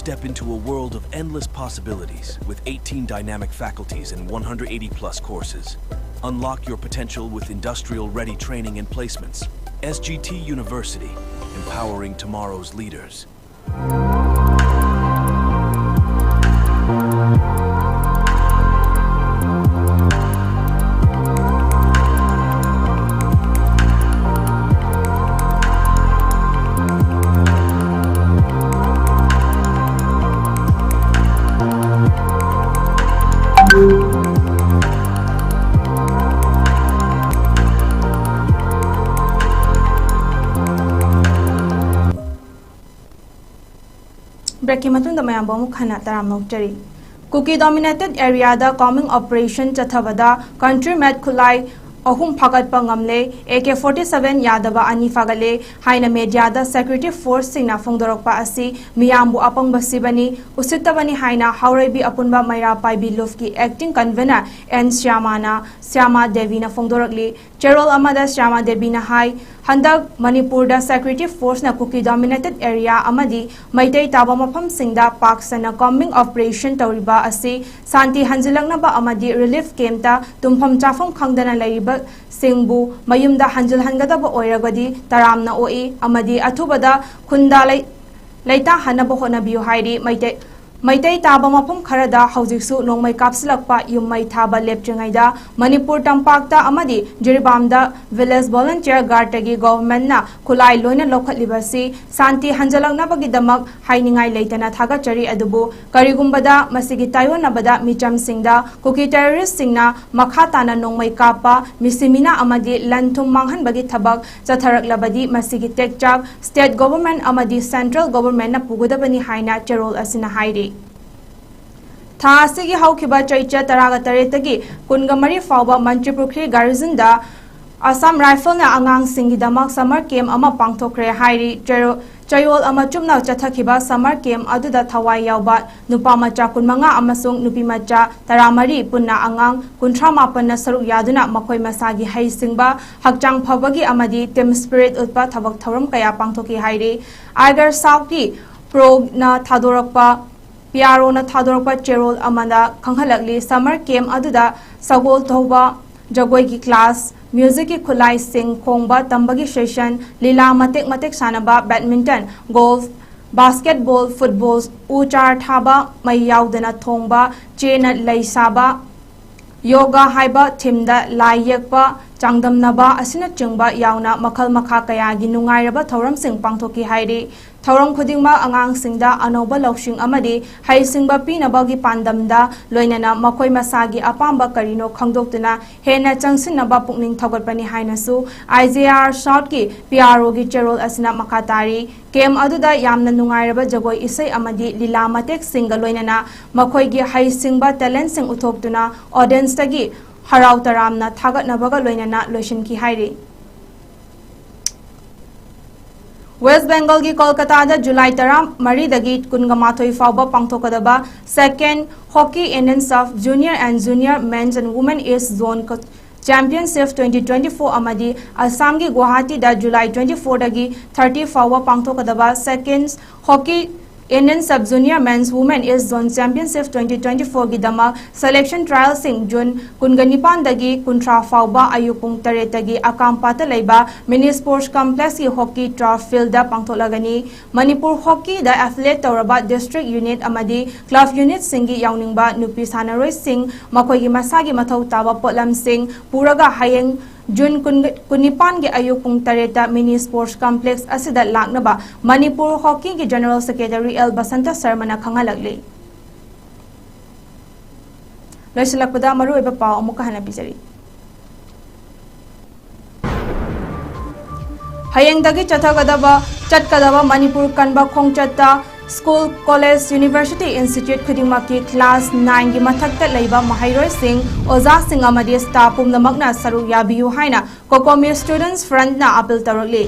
Step into a world of endless possibilities with eighteen dynamic faculties and one hundred eighty plus courses. Unlock your potential with industrial ready training and placements. S G T University, empowering tomorrow's leaders. Break ꯀꯤ ꯃꯇꯨꯡꯗ ꯃꯌꯥꯝꯕꯨ ꯑꯃꯨꯛ ꯍꯟꯅ ꯇꯔꯥꯝꯅ ꯑꯣꯛꯆꯔꯤ꯫ Kuki dominated area ꯗ combing operation ꯆꯠꯊꯕꯗ country made ꯈꯨꯠꯂꯥꯏ ꯑꯍꯨꯝ ꯐꯥꯒꯠꯄ ꯉꯝꯂꯦ, A K forty seven ꯌꯥꯗꯕ ꯑꯅꯤ ꯐꯥꯒꯠꯂꯦ ꯍꯥꯏꯅ media ꯗ security force ꯁꯤꯡꯅ ꯐꯣꯡꯗꯣꯔꯛꯄ ꯑꯁꯤ ꯃꯤꯌꯥꯝꯕꯨ ꯑꯄꯪꯕ ꯁꯤꯕꯅꯤ, ꯎꯁꯤꯠꯇꯕꯅꯤ ꯍꯥꯏꯅ ꯍꯥꯎꯔꯩꯕꯤ ꯑꯄꯨꯟꯕ ꯃꯩꯔꯥ ꯄꯥꯏꯕꯤ ꯂꯨꯞꯀꯤ acting convener N ꯁ꯭ꯌꯥꯃꯥꯅ, ꯁ꯭ꯌꯥꯃꯥ ꯗꯦꯕꯤꯅ ꯐꯣꯡꯗꯣꯔꯛꯂꯤ꯫ ꯆꯦꯔꯣꯜ ꯑꯃꯗ ꯁ꯭ꯌꯥꯃꯥ ꯗꯦꯕꯤꯅ ꯍꯥꯏ, ꯍꯟꯗꯛ ꯃꯅꯤꯄꯨꯔꯗ security force ꯅ Kuki dominated area ꯑꯃꯗꯤ ꯃꯩꯇꯩ ꯇꯥꯕ ꯃꯐꯝꯁꯤꯡꯗ ꯄꯥꯛ ꯁꯟꯅ combing operation ꯇꯧꯔꯤꯕ ꯑꯁꯤ ꯁꯥꯟꯇꯤ ꯍꯟꯖꯤꯜꯂꯛꯅꯕ ꯑꯃꯗꯤ relief camp ꯇ ꯇꯨꯝꯐꯝ ꯆꯥꯐꯝ ꯈꯪꯗꯅ ꯂꯩꯔꯤꯕꯁꯤꯡꯕꯨ ꯃꯌꯨꯝꯗ ꯍꯟꯖꯤꯜꯍꯟꯒꯗꯕ ꯑꯣꯏꯔꯒꯗꯤ ꯇꯔꯥꯝꯅ ꯑꯣꯛꯏ ꯑꯃꯗꯤ ꯑꯊꯨꯕꯗ ꯈꯨꯟꯗ ꯂꯩ-, ꯂꯩꯇꯥꯍꯟꯅꯕ ꯍꯣꯠꯅꯕꯤꯌꯨ ꯍꯥꯏꯔꯤ꯫ ꯃꯩꯇꯩ, ꯃꯩꯇꯩ ꯇꯥꯕ ꯃꯐꯝ ꯈꯔꯗ ꯍꯧꯖꯤꯛꯁꯨ ꯅꯣꯡꯃꯩ ꯀꯥꯞꯁꯤꯜꯂꯛꯄ ꯌꯨꯝ ꯃꯩ ꯊꯥꯕ ꯂꯦꯞꯇ꯭ꯔꯤꯉꯩꯗ ꯃꯅꯤꯄꯨꯔ ꯇꯝꯄꯥꯛꯇ ꯑꯃꯗꯤ ꯖꯤꯔꯤꯕꯥꯝꯗ village volunteer guard ꯇꯒꯤ government ꯅ ꯈꯨꯠꯂꯥꯏ ꯂꯣꯏꯅ ꯂꯧꯈꯠꯂꯤꯕꯁꯤ ꯁꯥꯟꯇꯤ ꯍꯟꯖꯤꯜꯂꯛꯅꯕꯒꯤꯗꯃꯛ ꯍꯥꯏꯅꯤꯡꯉꯥꯏ ꯂꯩꯇꯅ ꯊꯥꯒꯠꯆꯔꯤ꯫ ꯑꯗꯨꯕꯨ ꯀꯔꯤꯒꯨꯝꯕꯗ ꯃꯁꯤꯒꯤ ꯇꯥꯏꯑꯣꯟꯅꯕꯗ ꯃꯤꯆꯝꯁꯤꯡꯗ Kuki terrorist ꯁꯤꯡꯅ ꯃꯈꯥ ꯇꯥꯅ ꯅꯣꯡꯃꯩ ꯀꯥꯞꯄ, ꯃꯤꯁꯤꯃꯤꯅꯥ ꯑꯃꯗꯤ ꯂꯟ ꯊꯨꯝ ꯃꯥꯡꯍꯟꯕꯒꯤ ꯊꯕꯛ ꯆꯠꯊꯔꯛꯂꯕꯗꯤ ꯃꯁꯤꯒꯤ ꯇꯦꯛꯆꯥꯛ state government ꯑꯃꯗꯤ central government ꯅ ꯄꯨꯒꯗꯕꯅꯤ ꯍꯥꯏꯅ ꯆꯦꯔꯣꯜ ꯑꯁꯤꯅ ꯍꯥꯏꯔꯤ꯫ ꯊꯥ ꯑꯁꯤꯒꯤ ꯍꯧꯈꯤꯕ ꯆꯩꯆꯠ ꯇꯔꯥꯒ ꯇꯔꯦꯠꯇꯒꯤ ꯀꯨꯟꯒ ꯃꯔꯤ ꯐꯥꯎꯕ ꯃꯟꯇ꯭ꯔꯤꯄꯨꯈ꯭ꯔꯤ garrison ꯗ Assam Rifle ꯅ ꯑꯉꯥꯡꯁꯤꯡꯒꯤꯗꯃꯛ summer camp ꯑꯃ ꯄꯥꯡꯊꯣꯛꯈ꯭ꯔꯦ ꯍꯥꯏꯔꯤ꯫ ꯆꯦꯔꯣ-, ꯆꯌꯣꯜ ꯑꯃ ꯆꯨꯞꯅ ꯆꯠꯊꯈꯤꯕ summer camp ꯑꯗꯨꯗ ꯊꯋꯥꯏ ꯌꯥꯎꯕ ꯅꯨꯄꯥ ꯃꯆꯥ ꯀꯨꯟꯃꯉꯥ ꯑꯃꯁꯨꯡ ꯅꯨꯄꯤ ꯃꯆꯥ ꯇꯔꯥꯃꯔꯤ, ꯄꯨꯟꯅ ꯑꯉꯥꯡ ꯀꯨꯟꯊ꯭ꯔꯥ ꯃꯥꯄꯟꯅ ꯁꯔꯨꯛ ꯌꯥꯗꯨꯅ ꯃꯈꯣꯏ ꯃꯁꯥꯒꯤ ꯍꯩꯁꯤꯡꯕ, ꯍꯛꯆꯥꯡ ꯐꯕꯒꯤ ꯑꯃꯗꯤ team spirit ꯎꯠꯄ ꯊꯕꯛ ꯊꯧꯔꯝ ꯀꯌꯥ ꯄꯥꯡꯊꯣꯛꯈꯤ ꯍꯥꯏꯔꯤ꯫ ꯑꯥꯏꯒꯔ ꯁꯥꯎꯠꯀꯤ ꯄ꯭ꯔꯣꯅ ꯊꯥꯗꯣꯔꯛꯄ ꯄꯤ ꯑꯥꯔ ꯑꯣꯅ ꯊꯥꯗꯣꯔꯛꯄ ꯆꯦꯔꯣꯜ ꯑꯃꯗ ꯈꯪꯍꯜꯂꯛꯂꯤ꯫ Summer camp ꯑꯗꯨꯗ ꯁꯒꯣꯜ ꯊꯧꯕ, ꯖꯒꯣꯏꯒꯤ class, musicꯀꯤ ꯈꯨꯠꯂꯥꯏꯁꯤꯡ ꯈꯣꯡꯕ ꯇꯝꯕꯒꯤ session, ꯂꯤꯂꯥ ꯃꯇꯦꯛ ꯃꯇꯦꯛ ꯁꯥꯟꯅꯕ, badminton, golf, basketball, football, ꯎ ꯆꯥꯔ ꯊꯥꯕ, ꯃꯩ ꯌꯥꯎꯗꯅ ꯊꯣꯡꯕ, ꯆꯦꯅ ꯂꯩ ꯁꯥꯕ, ꯌꯣꯒꯥ ꯍꯥꯏꯕ themeꯗ ꯂꯥꯏ ꯌꯦꯛꯄ, ꯆꯥꯡꯗꯝꯅꯕ ꯑꯁꯤꯅꯆꯤꯡꯕ ꯌꯥꯎꯅ ꯃꯈꯜ ꯃꯈꯥ ꯀꯌꯥꯒꯤ ꯅꯨꯡꯉꯥꯏꯔꯕ ꯊꯧꯔꯝꯁꯤꯡ ꯄꯥꯡꯊꯣꯛꯈꯤ ꯍꯥꯏꯔꯤ꯫ ꯊꯧꯔꯝ ꯈꯨꯗꯤꯡꯃꯛ ꯑꯉꯥꯡꯁꯤꯡꯗ ꯑꯅꯧꯕ ꯂꯧꯁꯤꯡ ꯑꯃꯗꯤ ꯍꯩꯁꯤꯡꯕ ꯄꯤꯅꯕꯒꯤ ꯄꯥꯟꯗꯝꯗ ꯂꯣꯏꯅꯅ ꯃꯈꯣꯏ ꯃꯁꯥꯒꯤ ꯑꯄꯥꯝꯕ ꯀꯔꯤꯅꯣ ꯈꯪꯗꯣꯛꯇꯨꯅ ꯍꯦꯟꯅ ꯆꯪꯁꯤꯟꯅꯕ ꯄꯨꯛꯅꯤꯡ ꯊꯧꯒꯠꯄꯅꯤ ꯍꯥꯏꯅꯁꯨ I J R Southꯀꯤ P R Oꯒꯤ ꯆꯦꯔꯣꯜ ꯑꯁꯤꯅ ꯃꯈꯥ ꯇꯥꯔꯤ꯫ Camp ꯑꯗꯨꯗ ꯌꯥꯝꯅ ꯅꯨꯡꯉꯥꯏꯔꯕ ꯖꯒꯣꯏ ꯏꯁꯩ ꯑꯃꯗꯤ ꯂꯤꯂꯥ ꯃꯇꯦꯛꯁꯤꯡꯒ ꯂꯣꯏꯅꯅ ꯃꯈꯣꯏꯒꯤ ꯍꯩꯁꯤꯡꯕ talentꯁꯤꯡ ꯎꯠꯊꯣꯛꯇꯨꯅ audienceꯇꯒꯤ ꯍꯔꯥꯎ ꯇꯔꯥꯝꯅ ꯊꯥꯒꯠꯅꯕꯒ ꯂꯣꯏꯅꯅ ꯂꯣꯏꯁꯤꯟꯈꯤ ꯍꯥꯏꯔꯤ꯫ West Bengalꯒꯤ ꯀꯣꯜꯀꯇꯥꯗ July ꯇꯔꯥꯃꯔꯤꯗꯒꯤ ꯀꯨꯟꯒ ꯃꯥꯊꯣꯏ ꯐꯥꯎꯕ ꯄꯥꯡꯊꯣꯛꯀꯗꯕ Second Hockey Indian Sub Junior and Junior Men's and Women East Zone Championship twenty twenty-four ꯑꯃꯗꯤ ꯑꯁꯥꯝꯒꯤ ꯒꯨꯋꯥꯍꯥꯇꯤꯗ July twenty-fourꯗꯒꯤ thirty ꯐꯥꯎꯕ ꯄꯥꯡꯊꯣꯛꯀꯗꯕ Second Hockey Indian Sub Junior Men's Women East Zone Championship twenty twenty-fourꯒꯤꯗꯃꯛ selection trialꯁꯤꯡ June ꯀꯨꯟꯒ ꯅꯤꯄꯥꯟꯗꯒꯤ ꯀꯨꯟꯊ꯭ꯔꯥ ꯐꯥꯎꯕ ꯑꯌꯨꯛ ꯄꯨꯡ ꯇꯔꯦꯠꯇꯒꯤ ꯑꯀꯥꯝꯄꯥꯠꯇ ꯂꯩꯕ Mini Sports Complexꯀꯤ hockey turf fieldꯗ ꯄꯥꯡꯊꯣꯛꯂꯒꯅꯤ꯫ Manipur hockeyꯗ affiliate ꯇꯧꯔꯕ district unit ꯑꯃꯗꯤ club unitꯁꯤꯡꯒꯤ ꯌꯥꯎꯅꯤꯡꯕ ꯅꯨꯄꯤ ꯁꯥꯟꯅꯔꯣꯏꯁꯤꯡ ꯃꯈꯣꯏꯒꯤ ꯃꯁꯥꯒꯤ ꯃꯊꯧ ꯇꯥꯕ ꯄꯣꯠꯂꯝꯁꯤꯡ ꯄꯨꯔꯒ ꯍꯌꯦꯡ June ꯀꯨꯟ, ꯀꯨꯟꯅꯤꯄꯥꯟꯒꯤ ꯑꯌꯨꯛ ꯄꯨꯡ ꯇꯔꯦꯠꯇ Mini Sports Complex ꯑꯁꯤꯗ ꯂꯥꯛꯅꯕ Manipur hockeyꯒꯤ General Secretary L Basanta ꯁꯔꯃꯅ ꯈꯪꯍꯜꯂꯛꯂꯤ꯫ ꯂꯣꯏꯁꯤꯜꯂꯛꯄꯗ ꯃꯔꯨꯑꯣꯏꯕ ꯄꯥꯎ ꯑꯃꯨꯛꯀ ꯍꯟꯅ ꯄꯤꯖꯔꯤ꯫ ꯍꯌꯦꯡꯗꯒꯤ ꯆꯠꯊꯒꯗꯕ, ꯆꯠꯀꯗꯕ ꯃꯅꯤꯄꯨꯔ ꯀꯟꯕ ꯈꯣꯡꯆꯠꯇ school, college, university, institute ꯈꯨꯗꯤꯡꯃꯛꯀꯤ class nineꯒꯤ ꯃꯊꯛꯇ ꯂꯩꯕ ꯃꯍꯩꯔꯣꯏꯁꯤꯡ, ꯑꯣꯖꯥꯁꯤꯡ ꯑꯃꯗꯤ staff ꯄꯨꯝꯅꯃꯛꯅ ꯁꯔꯨꯛ ꯌꯥꯕꯤꯌꯨ ꯍꯥꯏꯅ COCOMI Students Frontꯅ appeal ꯇꯧꯔꯛꯂꯤ꯫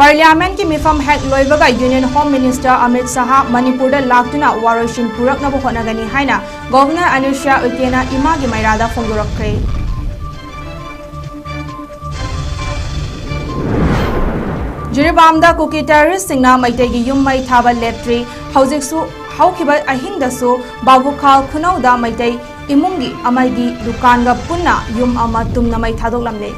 Parliamentꯀꯤ ꯃꯤꯐꯝ ꯍꯦꯛ ꯂꯣꯏꯕꯒ Union Home Minister ꯑꯃꯤꯠ ꯁꯍꯥ ꯃꯅꯤꯄꯨꯔꯗ ꯂꯥꯛꯇꯨꯅ ꯋꯥꯔꯣꯏꯁꯤꯟ ꯄꯨꯔꯛꯅꯕ ꯍꯣꯠꯅꯒꯅꯤ ꯍꯥꯏꯅ Governor ꯑꯅꯨꯁ꯭ꯔꯤꯌꯥ ꯎꯏꯀꯦꯅ ꯏꯃꯥꯒꯤ ꯃꯩꯔꯥꯗ ꯐꯣꯡꯗꯣꯔꯛꯈ꯭ꯔꯦ꯫ ꯖꯤꯔꯤꯕꯥꯝꯗ ꯀꯨꯀꯤ ꯇꯦꯔꯣꯔꯤꯁꯁꯤꯡꯅ ꯃꯩꯇꯩꯒꯤ ꯌꯨꯝ ꯃꯩ ꯊꯥꯕ ꯂꯦꯞꯇ꯭ꯔꯤ꯫ ꯍꯧꯖꯤꯛꯁꯨ ꯍꯧꯈꯤꯕ ꯑꯍꯤꯡꯗꯁꯨ ꯕꯥꯕꯨꯈꯥꯜ ꯈꯨꯅꯧꯗ ꯃꯩꯇꯩ ꯏꯃꯨꯡꯒꯤ ꯑꯃꯗꯤ ꯗꯨꯀꯥꯟꯒ ꯄꯨꯟꯅ ꯌꯨꯝ ꯑꯃ ꯇꯨꯝꯅ ꯃꯩ ꯊꯥꯗꯣꯛꯂꯝꯂꯦ꯫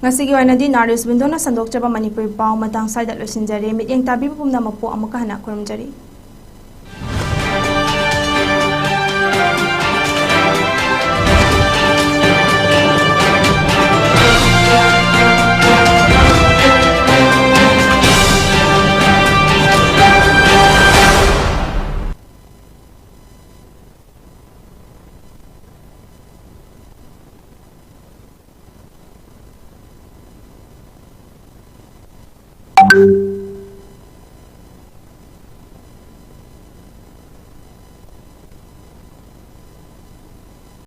ꯉꯁꯤꯒꯤ ꯑꯣꯏꯅꯗꯤ ꯅꯥꯔꯤꯁ ꯋꯤꯟꯗꯣꯅ ꯁꯟꯗꯣꯛꯆꯕ ꯃꯅꯤꯄꯨꯔꯤ ꯄꯥꯎ ꯃꯇꯥꯡ ꯁ꯭ꯋꯥꯏꯗ ꯂꯣꯏꯁꯤꯟꯖꯔꯦ꯫ ꯃꯤꯠꯌꯦꯡ ꯇꯥꯕꯤꯕ ꯄꯨꯝꯅꯃꯛꯄꯨ ꯑꯃꯨꯛꯀ ꯍꯟꯅ ꯈꯨꯔꯨꯝꯖꯔꯤ꯫